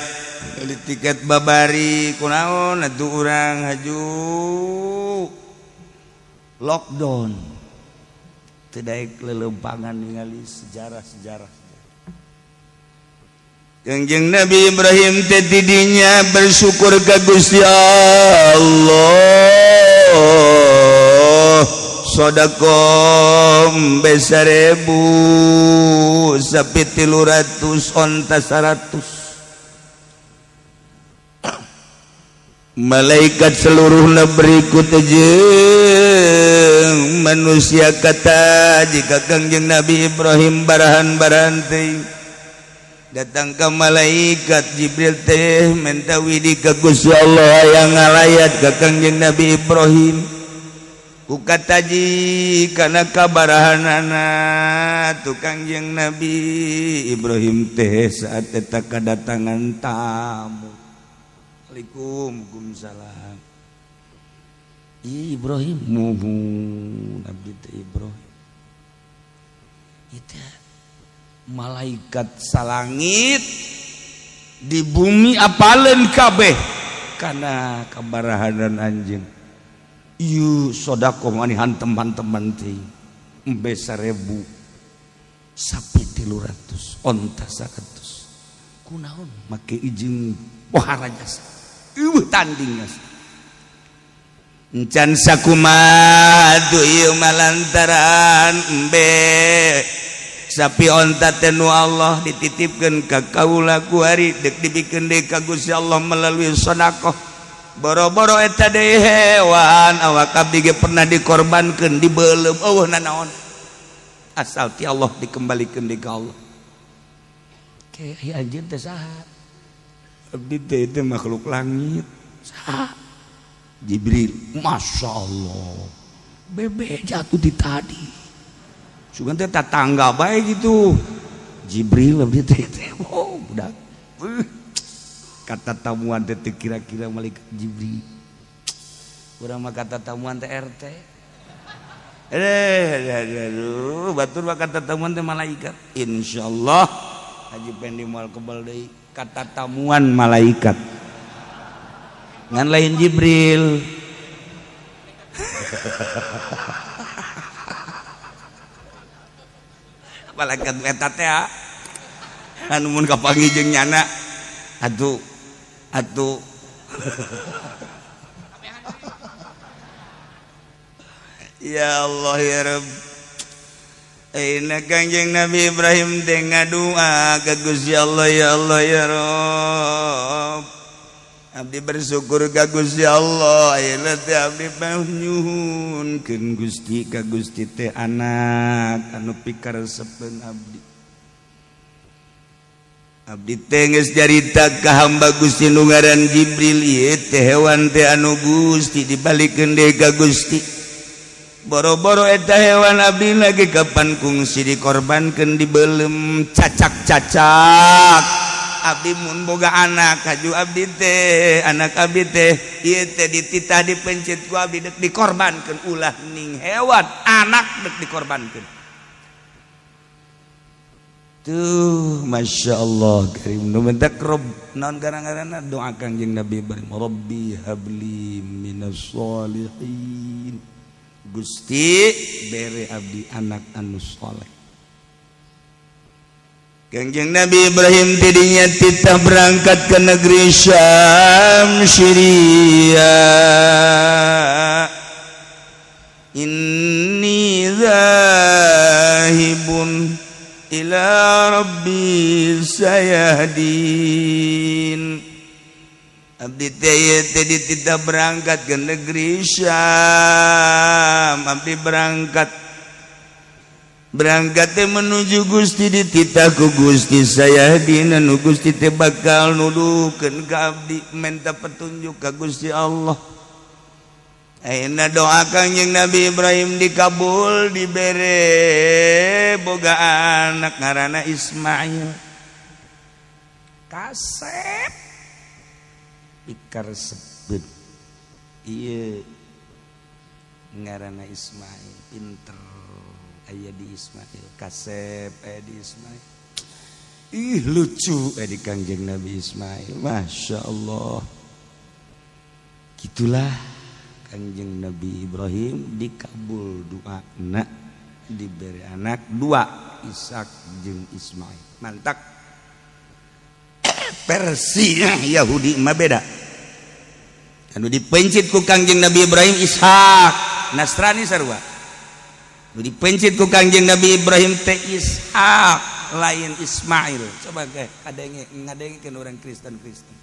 Beli tiket babari kunaon atuh urang haju lockdown teu daek leuleumpangan ningali sejarah-sejarah. Kangjeng Nabi Ibrahim teh tidinya bersyukur ka Gusti Allah. Sedekah 1000 sapi 300 onta 100. Malaikat seluruh negeri ku jeung manusia kata jika Kangjeng Nabi Ibrahim barahan-barahan teh datang ke malaikat Jibril teh minta widi ka Gusti Allah yang ngalayat ka Kangjeng Nabi Ibrahim ku kataji kana kabarahanana tu Kangjeng Nabi Ibrahim teh saat eta kedatangan tamu. Waalaikumsalam. Ibrahim muhun abdi teh Ibrahim. Itu malaikat salangit di bumi apaleun kabeh kana kabarahanan anjeun. Ieu sedekah mani hantem-hanteman teh embe 1000 sapi 300 onta 100. Kunaon make izin pohara jasa. Eueuh tanding encan sakumaha ieu malantaran embe sapi onta teh nu Allah dititipkeun ka kaula ku hari deuk dibikeun deui ka Gusti Allah melalui sedekah boro-boro eta deui hewan awak abdi ge pernah dikorbankeun dibeuleum eueuh nanaon asal ti Allah dikembalikeun deui ka Allah. Ke ieu anjeun teh saha? Abdi teh itu makhluk langit. Saha? Jibril. Masya Allah. Bebe jatuh di tadi. Sugan teh tetangga bae gitu. Jibril abdi teh. Oh, budak. Kata tamuan teh kira-kira malaikat Jibril. Urang mah kata tamuan teh RT. Aduh, batur mah kata tamuan teh malaikat. Insyaallah Haji Pendi moal kebal deui. Kata tamuan malaikat ngan lain Jibril. Malaikat eta teh anu mun kapanggih jeung nyana atuh atuh Ya Allah ya Rabb. Aina Kangjeng Nabi Ibrahim teh ngadua ka Gusti Allah, ya Allah ya Rabb. Abdi bersyukur ka Gusti Allah, ayeuna teh abdi nyuhunkeun Gusti ka Gusti teh anak anu pikaresepeun abdi. Abdi teh geus carita ka hamba Gusti nu ngaran Jibril ieu teh hewan teh anu Gusti dibalikeun deui ka Gusti. Boro-boro eta hewan abdi lagi kapan kungsi dikorbankeun dibelem cacak-cacak. Abdi mun boga anak haju abdi teh anak abdi teh ieu teh dititah dipencet ku abdi dek dikorbankeun ulah ning hewan anak dek dikorbankeun. Tuh Masya Allah karim nu mentak rob naon gara-garana doa Kangjeng Nabi Ibrahim Rabbi habli minas sholihin. Gusti bere abdi anak anu soleh. Kangjeng Nabi Ibrahim tidinya titah berangkat ke negeri Syam Syria. Inni zahibun ila rabbi sayahdin. Abdi teh titah berangkat ke negeri Syam. Abdi berangkat teh menuju Gusti dititah ku Gusti sayahdin anu Gusti teh bakal nuduhkeun ka abdi menta petunjuk ka Gusti Allah. Ayeuna doa Kangjeng Nabi Ibrahim dikabul dibere boga anak ngaranna Ismail. Kasep pikar sebut ieu ngaranna Ismail pinter aya di Ismail kasep aya di Ismail. Ih lucu aya di Kangjeng Nabi Ismail. Masya Allah. Gitulah Kangjeng Nabi Ibrahim dikabul doana diberi anak dua Ishak jeung Ismail. Mantak versi Yahudi mah beda. Anu dipencit ku Kangjeng Nabi Ibrahim Ishak, Nasrani sarua. Nu dipencit ku Kangjeng Nabi Ibrahim teh Ishak lain Ismail. Coba ge kadenge ngadengekeun urang Kristen-Kristen.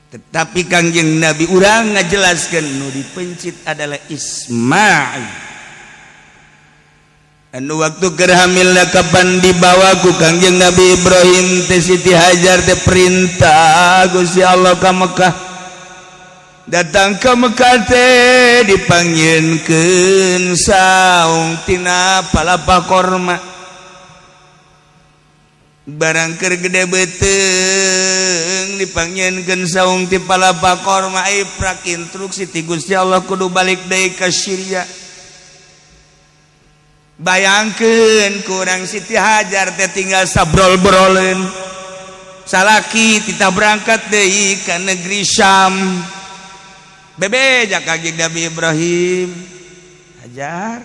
Tetapi Kangjeng Nabi urang ngajelaskeun nu dipencit adalah Ismail. Anu waktu keur hamilna kapan dibawa ku Kangjeng Nabi Ibrahim teh Siti Hajar teh perintah Gusti Allah ka Mekah. Datang ke Mekah teh dipanggilkeun saung tina palapa korma. Barang keur gede beuteung dipanggilkeun saung ti palapa korma ai prak instruksi ti Gusti Allah kudu balik deui ka Syria. Bayangkeun kurang Siti Hajar teh tinggal sabrol-broleun. Salaki titah berangkat deui ka negeri Syam. Bebeja Kangjeng Nabi Ibrahim, Hajar,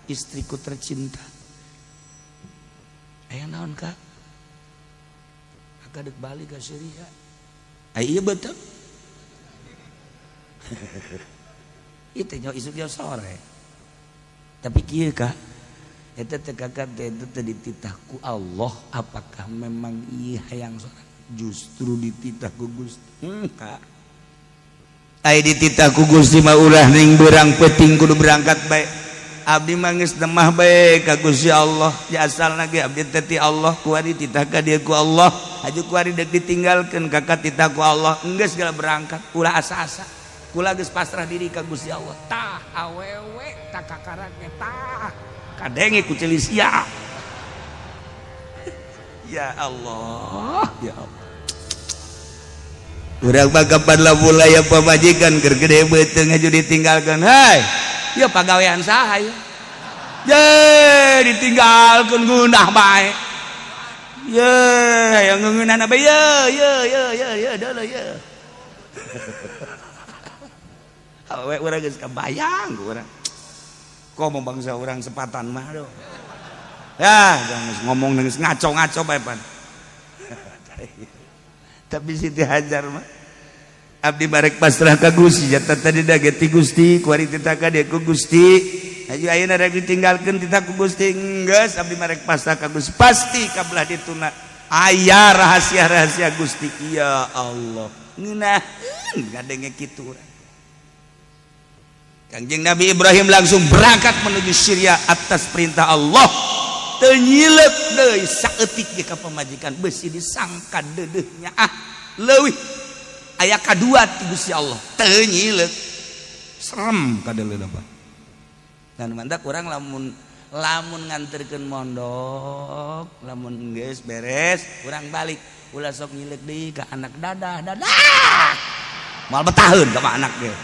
istriku tercinta. Aya naon Kak? Kakak dek balik ka Syria. Ai ieu beuteung. Ieu teh nyaho isuk jauh sore. Tapi kieu Kak, eta teh kakak teh eta teh dititah ku Allah, apakah memang ieu hayang sorang? Justru dititah ku Gusti. Kak. Ai dititah ku Gusti mah ulah ning beurang peuting kudu berangkat bae. Abdi mah geus nemah bae ka Gusti Allah. Ya asalna ge abdi teh ti Allah, kuari titah ka dieu ku Allah. Haju kuari deuk ditinggalkeun kakak titah ku Allah. Enggeus segala berangkat, ulah asa-asa. Kula geus pasrah diri ka Gusti Allah. Tah awewe tah kakarak ge tah kadenge ku ceuli sia. Ya Allah, ya Allah. Urang mah kapan lamun aya pamajikan keur gede beuteung haju ditinggalkeun. Hei, ieu pagawean saha ieu? Ye, ditinggalkeun gundah bae. Ye, hayang ngeungeunana bae ye, ye ye ye ye deuleu ye. Awewe urang geus kabayang ku urang. Komo bangsa urang sepatan mah aduh. Ya, jangan ngomong geus ngaco-ngaco bae pan. Tapi Siti Hajar mah abdi barek pasrah ka Gusti jata tadi da ge ti Gusti kuari titah ka dieu ku Gusti Aju ayeuna rek ditinggalkeun titah ku Gusti geus abdi marek pasrah ka Gusti pasti kabelah dituna aya rahasia-rahasia Gusti ya Allah ngeunaheun ngadenge kitu urang. Kangjeng Nabi Ibrahim langsung berangkat menuju Syria atas perintah Allah. Teu nyilep deui saeutik ge ka pamajikan beusi disangka deudeuhnya ah leuwih aya kadua ti Gusti Allah teu nyilep. Serem kadeleuna bah. Dan mantak urang lamun lamun nganterkeun mondok, lamun geus beres, urang balik ulah sok nyilek deui ka anak dadah dadah. Moal betaheun ka anak ge.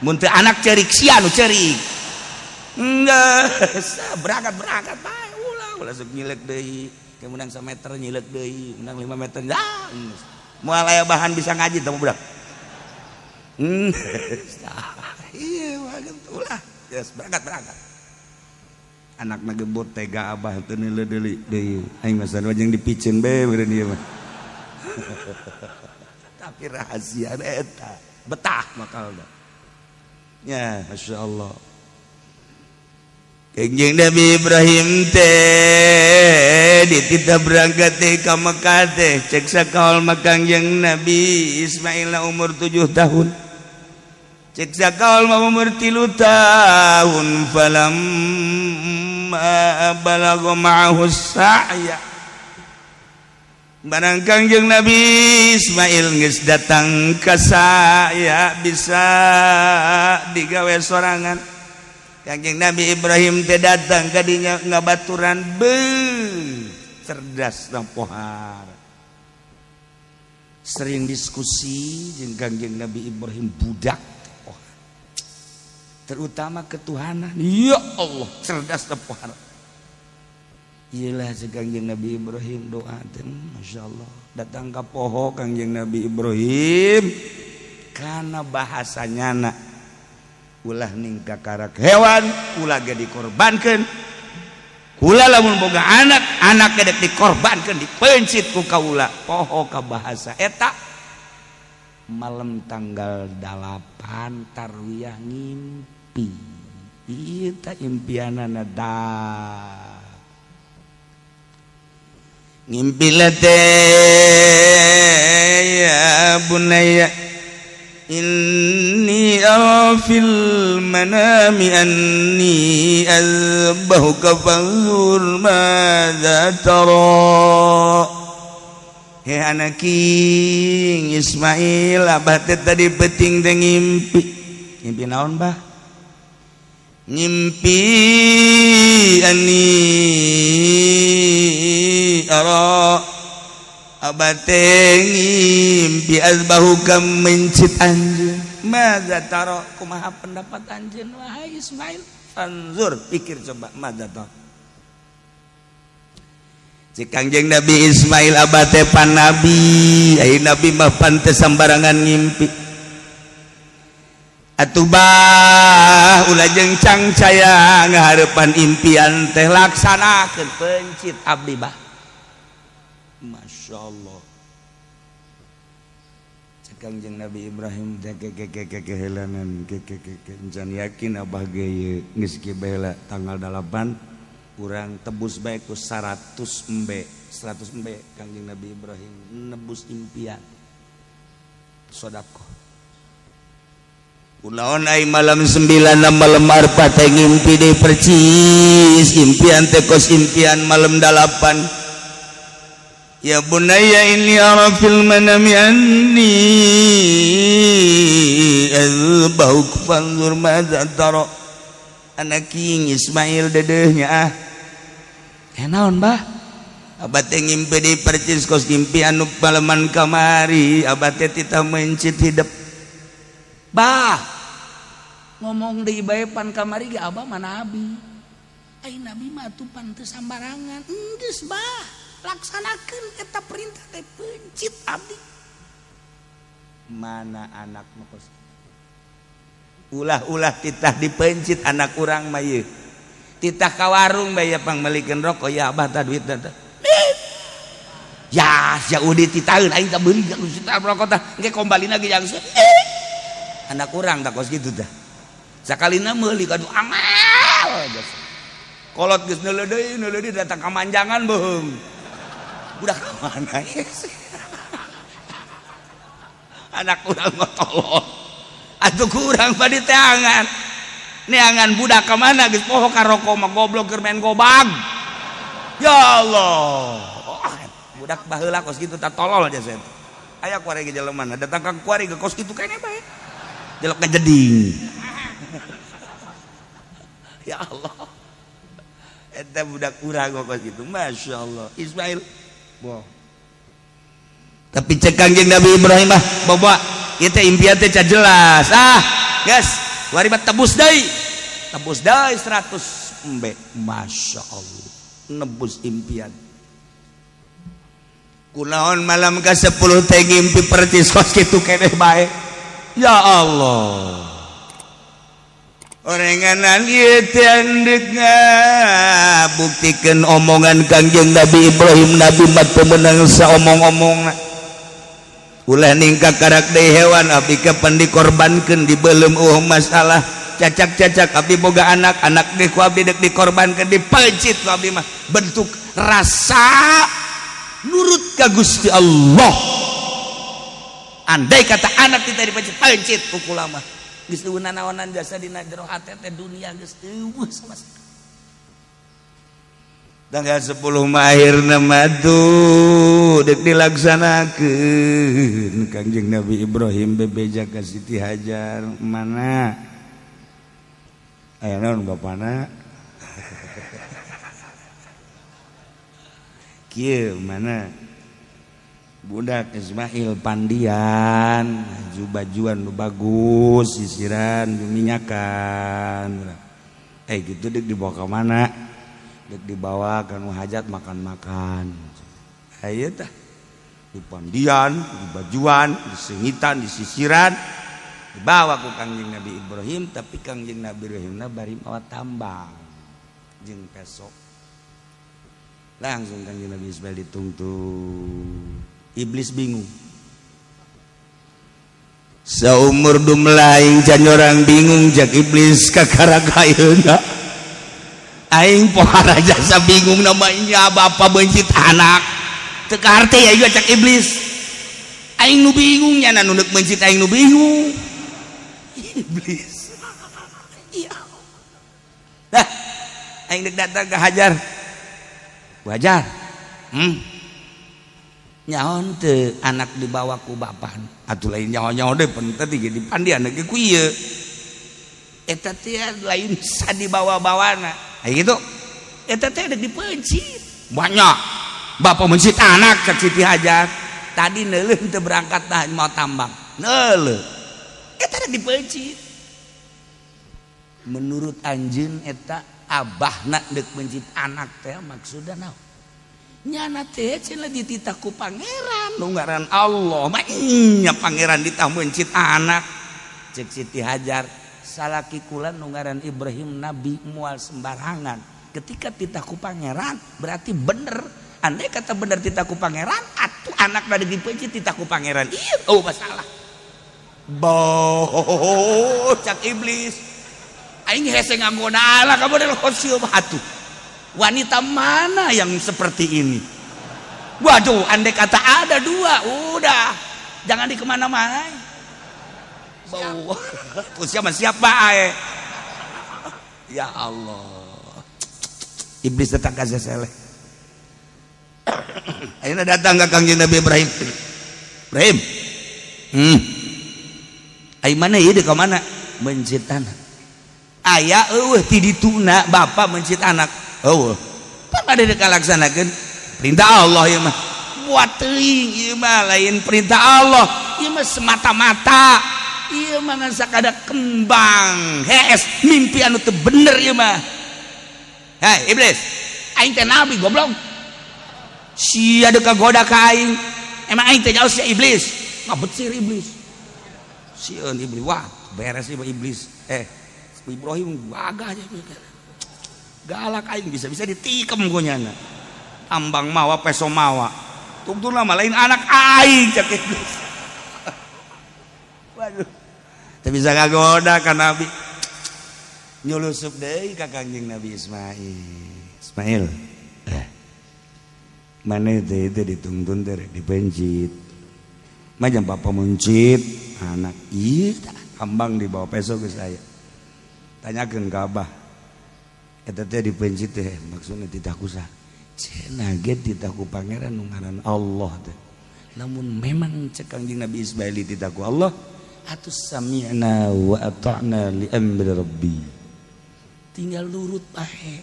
Mun teu anak ceurik sia nu ceurik. Geus berangkat-berangkat bae ulah ulah sok nyilek deui. Ke menang 1 meter nyilek deui, menang 5 meter. Ah, moal aya bahan bisa ngaji teh budak. Iya, ulah. Geus berangkat-berangkat. Anak nagebot tega abah teu neuleuh deui deui. Aing mah sarua jeung dipiceun bae beureun ieu mah. Tapi rahasia eta betah makalna. Ya, masyaallah. Kangjeng Nabi Ibrahim teh dititah berangkat teh ka Mekah teh cek sakaol mah Kangjeng Nabi Ismail umur 7 tahun. Cek sakaol mah umur 3 tahun falamma balagha ma'ahu sa'ya. Barang Kangjeng Nabi Ismail geus datang ka saya bisa digawe sorangan. Kangjeng Nabi Ibrahim teh datang ka dinya ngabaturan beuh cerdas dan pohar. Sering diskusi jeung Kangjeng Nabi Ibrahim budak oh. Terutama ketuhanan. Ya Allah, cerdas dan pohar. Iyalah Kangjeng Nabi Ibrahim doa teh masyaallah. Datang ka poho Kangjeng Nabi Ibrahim kana bahasanya na ulah ningka karak hewan ulah ge dikorbankeun. Kula lamun boga anak, anak ge dikorbankeun dipencit ku kaula. Poho ka bahasa eta malam tanggal 8 tarwiyah ngimpi. Ieu teh impianana dah. Ngimpi teh ya bunaya inni ara fil manami anni azbahuka fanzur madza tara. Hei anak king Ismail, abah teh tadi penting teh ngimpi. Ngimpi naon bah? Ngimpi anni ara abah teh ngimpi azbahuka mencit anjeun. Madza tara, kumaha pendapat anjeun wahai Ismail? Anzur, pikir coba madza tara. Cek Kangjeng Nabi Ismail abah teh pan nabi, ai nabi mah pan teh sambarangan ngimpi. Atuh bah ulah jeung cangcaya ngahareupan impian teh laksanakeun pencit abdi bah. Masya Allah. Cek Kangjeng Nabi Ibrahim teh kekekekehelanan kekekeke encan yakin abah ge ieu geus kieu bae tanggal 8 urang tebus bae ku 100 embe, 100 embe Kangjeng Nabi Ibrahim nebus impian sedekah. Kulaon ai malam 9 malam arpa teh ngimpi deui percis impian teh kos impian malam 8. Ya bunayya inni ara fil manami anni azbahuk fanzur madza tara. Anak king Ismail dedehnya ah. Naon bah? Abah teh ngimpi deui percis kos ngimpi anu maleman kamari, abah teh titah mencit hidep. Bah, ngomong deui bae pan kamari ge abah mah nabi. Ai nabi mah atuh pan teu sambarangan. Geus bah, laksanakeun eta perintah teh pencit abdi. Mana anak mah kos ulah-ulah titah dipencit anak urang mah ieu. Titah ka warung bae pangmeulikeun rokok ya abah tah duit tah. Ya sia udi titaheun aing tah beuli tah rokok tah engke kombalina ge jang. Anak urang tah kos kitu tah. Sakalina meuli kadu angel. Kolot geus neuleuh deui datang ka manjangan beuheung. Budak ka mana Anak urang mah tolol. Atuh kurang badi teangan. Neangan budak ka mana geus poho ka rokok mah goblok keur main gobag. Ya Allah. Oh, budak baheula kos kitu tah tolol aja saya. Aya kuari ge jelema datang ka kuari ge kos kitu kene bae. Jelek ngajeding. Ya Allah. Eta budak urang kok gitu. Masya Allah. Ismail. Boh. Tapi cek Kangjeng Nabi Ibrahim mah, bawa ieu teh impian teh jelas. Ah, geus, wari mah tebus deui. Tebus deui 100 embe. Masya Allah. Nebus impian. Kunaon malam ka 10 teh ngimpi percis kos kitu keneh bae. Ya Allah. Orenganan ieu teh endek ngabuktikeun omongan Kangjeng Nabi Ibrahim. Nabi mah teu meunang saomong-omongna. Ulah ningkak karak deui hewan abdi kapan dikorbankeun dibelem eueuh masalah. Cacak-cacak abdi boga anak, anak deui ku abdi deuk dikorbankeun dipeuncit ku abdi mah. Bentuk rasa nurut ka Gusti Allah. Andai kata anak kita dipencit-pencit ku kula mah. Geus eueuh nanaonan jasa dina jero hate teh dunia geus eueuh sama sekali. Tanggal 10 mah akhirna mah tuh deuk dilaksanakeun Kangjeng Nabi Ibrahim bebeja ka Siti Hajar mana aya naon bapana kieu mana budak Ismail pandian bajuan nu bagus sisiran minyakan gitu dek dibawa ke mana dek dibawa ke nu hajat makan-makan ayo tah di pandian di bajuan disengitan disisiran dibawa ku Kangjeng Nabi Ibrahim tapi Kangjeng Nabi Ibrahim na bari mawa tambang jeung pesok langsung Kangjeng Nabi Ismail ditungtung. Iblis bingung. Saumur dumlaing can orang bingung jak iblis kakara kayeuna. Aing pohara jasa bingung namanya bapak bencit anak. Teu kaharti ya ieu cak iblis. Aing nu bingung nya nu neuk bencit aing nu bingung. Iblis. Iya. Dah aing deuk datang ka Hajar. Wajar. Nyaon teu anak dibawa ku bapak atuh lain nyaho-nyaho deui pen teh di pandian ge ku ieu eta teh lain sa dibawa-bawana aya kitu eta teh deuk dipeuncit banyak bapak mencit anak cek Siti Hajar tadi neuleuh teu berangkat tah mau tambang neuleuh eta deuk dipeuncit menurut anjeun eta abahna deuk mencit anak teh maksudna naon nyana teh cenah dititah ku pangeran nu ngaran Allah mah nya pangeran ditah mencit anak cek Siti Hajar salaki kula nu ngaran Ibrahim nabi moal sembarangan ketika titah ku pangeran berarti bener andai kata bener titah ku pangeran atuh anak da dipeuncit titah ku pangeran ieu oh masalah boh cak iblis aing hese nganggo ala kamu del khosieu atuh wanita mana yang seperti ini? Waduh, andai kata ada dua, udah, jangan di kemana-mana. Bau, siapa siapa? Ya Allah, iblis datang ke seleh. Akhirnya datang ke Kangjeng Nabi Ibrahim. Ibrahim, ayo mana ya? Di mana? Mencit anak. Ayah, eueuh ti dituna bapak mencit anak. Oh, pan ada dilaksanakeun perintah Allah ieu mah. Buat teuing ieu mah lain perintah Allah, ieu mah semata-mata. Ieu mah ngan sakada kembang. Hees, mimpi anu teu bener ieu mah. Hei iblis, aing teh nabi goblok. Sia deuk kagoda ka aing. Emang aing teh jauh sia iblis. Ngabecir iblis. Sieun iblis, wah, beres ieu iblis. Ibrahim gagah aja. Galak aing bisa-bisa ditikem ku nyana. Tambang mawa peso mawa. Tungtun lama lain anak aing cak iblis. Waduh. Teu bisa kagoda ka Nabi. Nyulusup deui ka Kangjeng Nabi Ismail. Ismail. Mana teh itu ditungtun teh dipencit. Mah jam bapa mencit anak ieu tambang dibawa peso geus aya. Tanyakeun ka abah. Eta teh dipencit teh maksudna titah ku saha? Cenah ge titah ku pangeran nu ngaran Allah teh. Lamun memang cek Kangjeng Nabi Ismail titah ku Allah, atuh sami'na wa ata'na li amri rabbi. Tinggal nurut bae.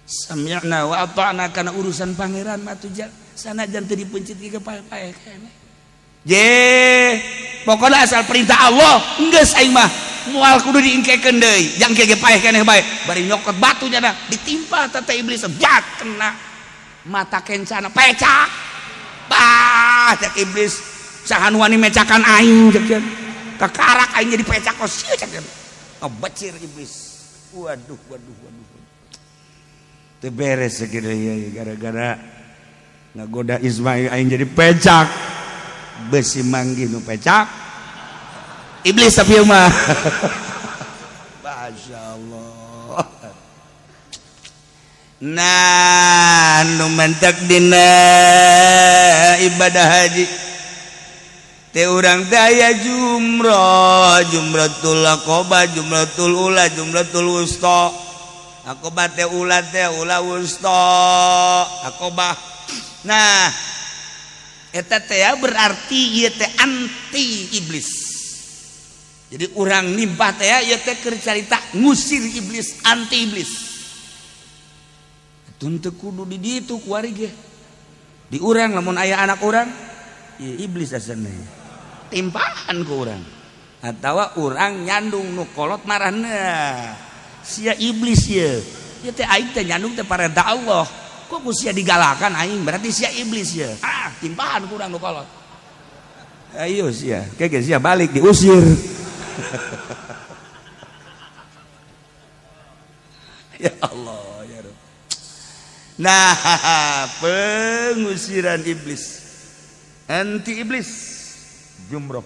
Sami'na wa ata'na kana urusan pangeran mah tuh sanajan teu dipencit ge pae-pae keneh. Je, pokona asal perintah Allah geus aing mah moal kudu diingkekeun deui. Jang ge paeh keneh bae. Bari nyokot batu nya ditimpa teh iblis jat kena mata kencana pecak. Bah cek iblis saha nu wani mecakan aing cek. Kakarak aing jadi pecak kos ieu cek. Ngebecir iblis. Waduh waduh waduh. Teu beres sakieu ya gara-gara ngagoda Ismail aing jadi pecak. Besi manggih nu pecak. Iblis tapi mah. Masyaallah. Nah, nu mentek dina ibadah haji teh urang teh aya jumroh, jumratul aqabah, jumratul ula, jumratul wusta. Aqabah teh ula teh ula wusta, aqabah. Nah, eta teh berarti ieu teh anti iblis. Jadi urang nimpah teh ieu teh keur carita ngusir iblis, anti iblis. Teu kudu di ditu kuari ge. Di urang lamun aya anak urang, ieu iblis asana. Timpahan ku urang. Atawa urang nyandung nu kolot marahna. Sia iblis ieu. Ieu teh aing teh nyandung teh parentah Allah. Kok ku sia digalakan aing berarti sia iblis ieu. Ah, timpahan ku urang nu kolot. Ayo sia, kege sia balik diusir. Ya Allah ya Rabb. Nah, pengusiran iblis, anti iblis, jumroh.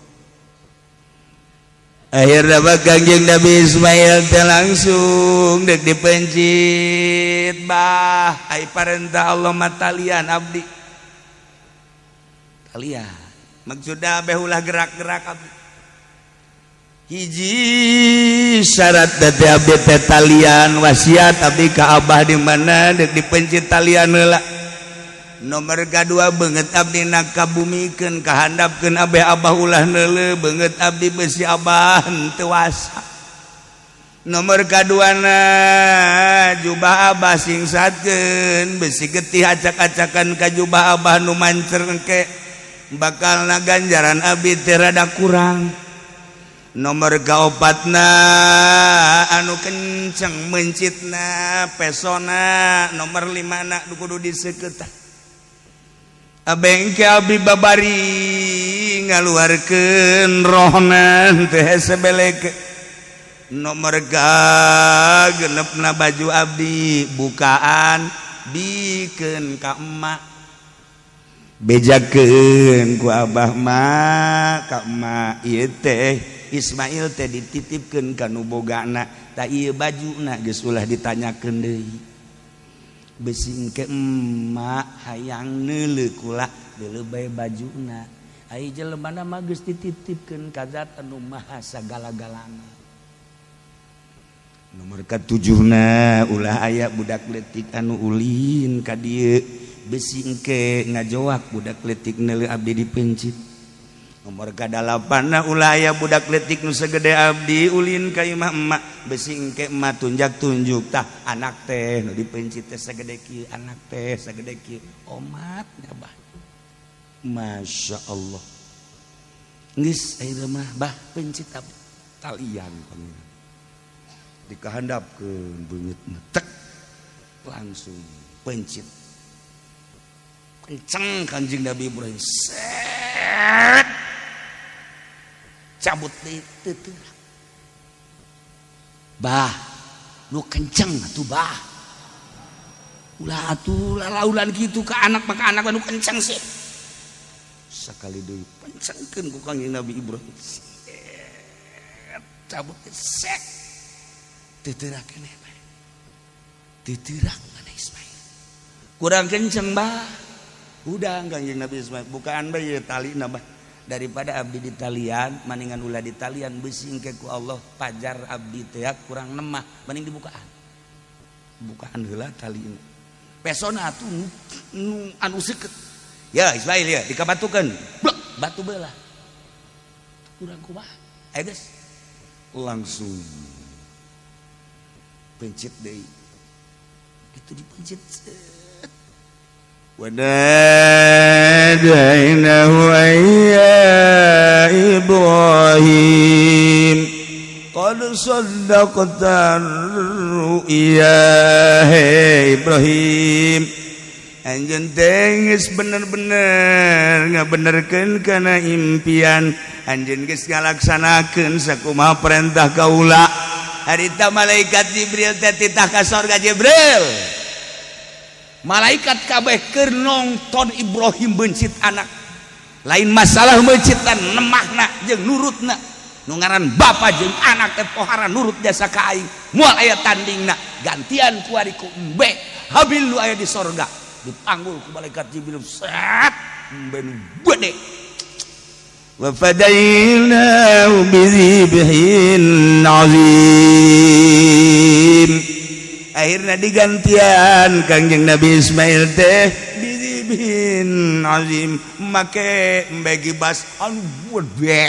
Akhirnya Kangjeng Nabi Ismail teh langsung dek dipencit bah, ai parentah Allah mah talian abdi. Talian. Maksudna beh ulah gerak-gerak abdi. Hiji syarat teh abdi teh talian wasiat abdi ka abah di mana dek dipencit talian heula. Nomor kadua beungeut abdi na kabumikeun kahandapkeun abeh abah ulah neuleuh beungeut abdi besi abah henteu wasa. Nomor kaduana jubah abah singsatkeun besi getih acak-acakan ka jubah abah nu mancer engke bakalna ganjaran abdi teh rada kurang. Nomor kaopatna anu kenceng mencitna pesona nomor 5 na kudu disekeutah. Abengke abdi babari ngaluarkeun rohna teh hese beleke. Nomor ka genepna baju abdi bukaan bikeun ka emak. Bejakeun ku abah mah ka emak ieu teh Ismail teh dititipkeun ka nu bogana ta ieu bajuna geus ulah ditanyakeun deui. Besi engke emak hayang neuleuh kula deuleuh bae bajuna. Ai jelemana mah geus dititipkeun ka zat anu maha sagala-galana. Nomor katujuhna ulah aya budak leutik anu ulin ka dieu besi engke ngajoak budak leutik neuleuh abdi dipencit. Nomor kadalapanna ulah aya budak leutik nu segede abdi ulin ka imah emak besi engke emak tunjak-tunjuk tah anak teh nu dipencit teh segede kieu anak teh segede kieu omat nya bah. Masya Allah. Geus ayeuna mah bah pencit abdi talian pangeran. Dikahandapkeun beungeutna tek langsung pencit. Kenceng Kanjeng Nabi Ibrahim. Set. Cabut deui teu teurak. Bah, nu kenceng atuh bah. Ulah atuh lalaulan kitu ka anak maka anak nu kenceng sih. Sakali deui pencengkeun ku Kanjeng Nabi Ibrahim. Set. Cabut deui set. Teu teurak keneh bae. Teu teurak mana Ismail. Kurang kenceng bah. Udah Kanjeng Nabi Ismail bukaan bae ieu talina bah. Daripada abdi di talian maningan ulah di talian besi engke ku Allah pajar abdi teh kurang nemah mending dibukaan. Bukaan heula talina. Pesona atuh nu anu seukeut. Ya Ismail ya dikabatukeun. Blek batu belah. Kurang kumaha? Ayo geus. Langsung Pencit deui. Gitu dipencit. Wadadainahu ya Ibrahim qad saddaqta ru'ya. Hey Ibrahim, anjeun teh geus bener-bener ngabenerkeun kana impian, anjeun geus ngalaksanakeun sakumaha perintah kaula. Harita malaikat Jibril teh titah ka sorga Jibril. Malaikat kabeh keur nonton Ibrahim bencit anak. Lain masalah bencitan nemahna jeung nurutna. Nu ngaran bapa jeung anak teh pohara nurut jasa ka aing. Moal aya tandingna, gantian ku ari ku embe. Habil nu aya di sorga dipanggul ku malaikat Jibril, set embe nu gede. Wa fadainahu bizibhin azim. Akhirnya digantian Kangjeng Nabi Ismail teh bizibhin azim, make embe gibas anu gede.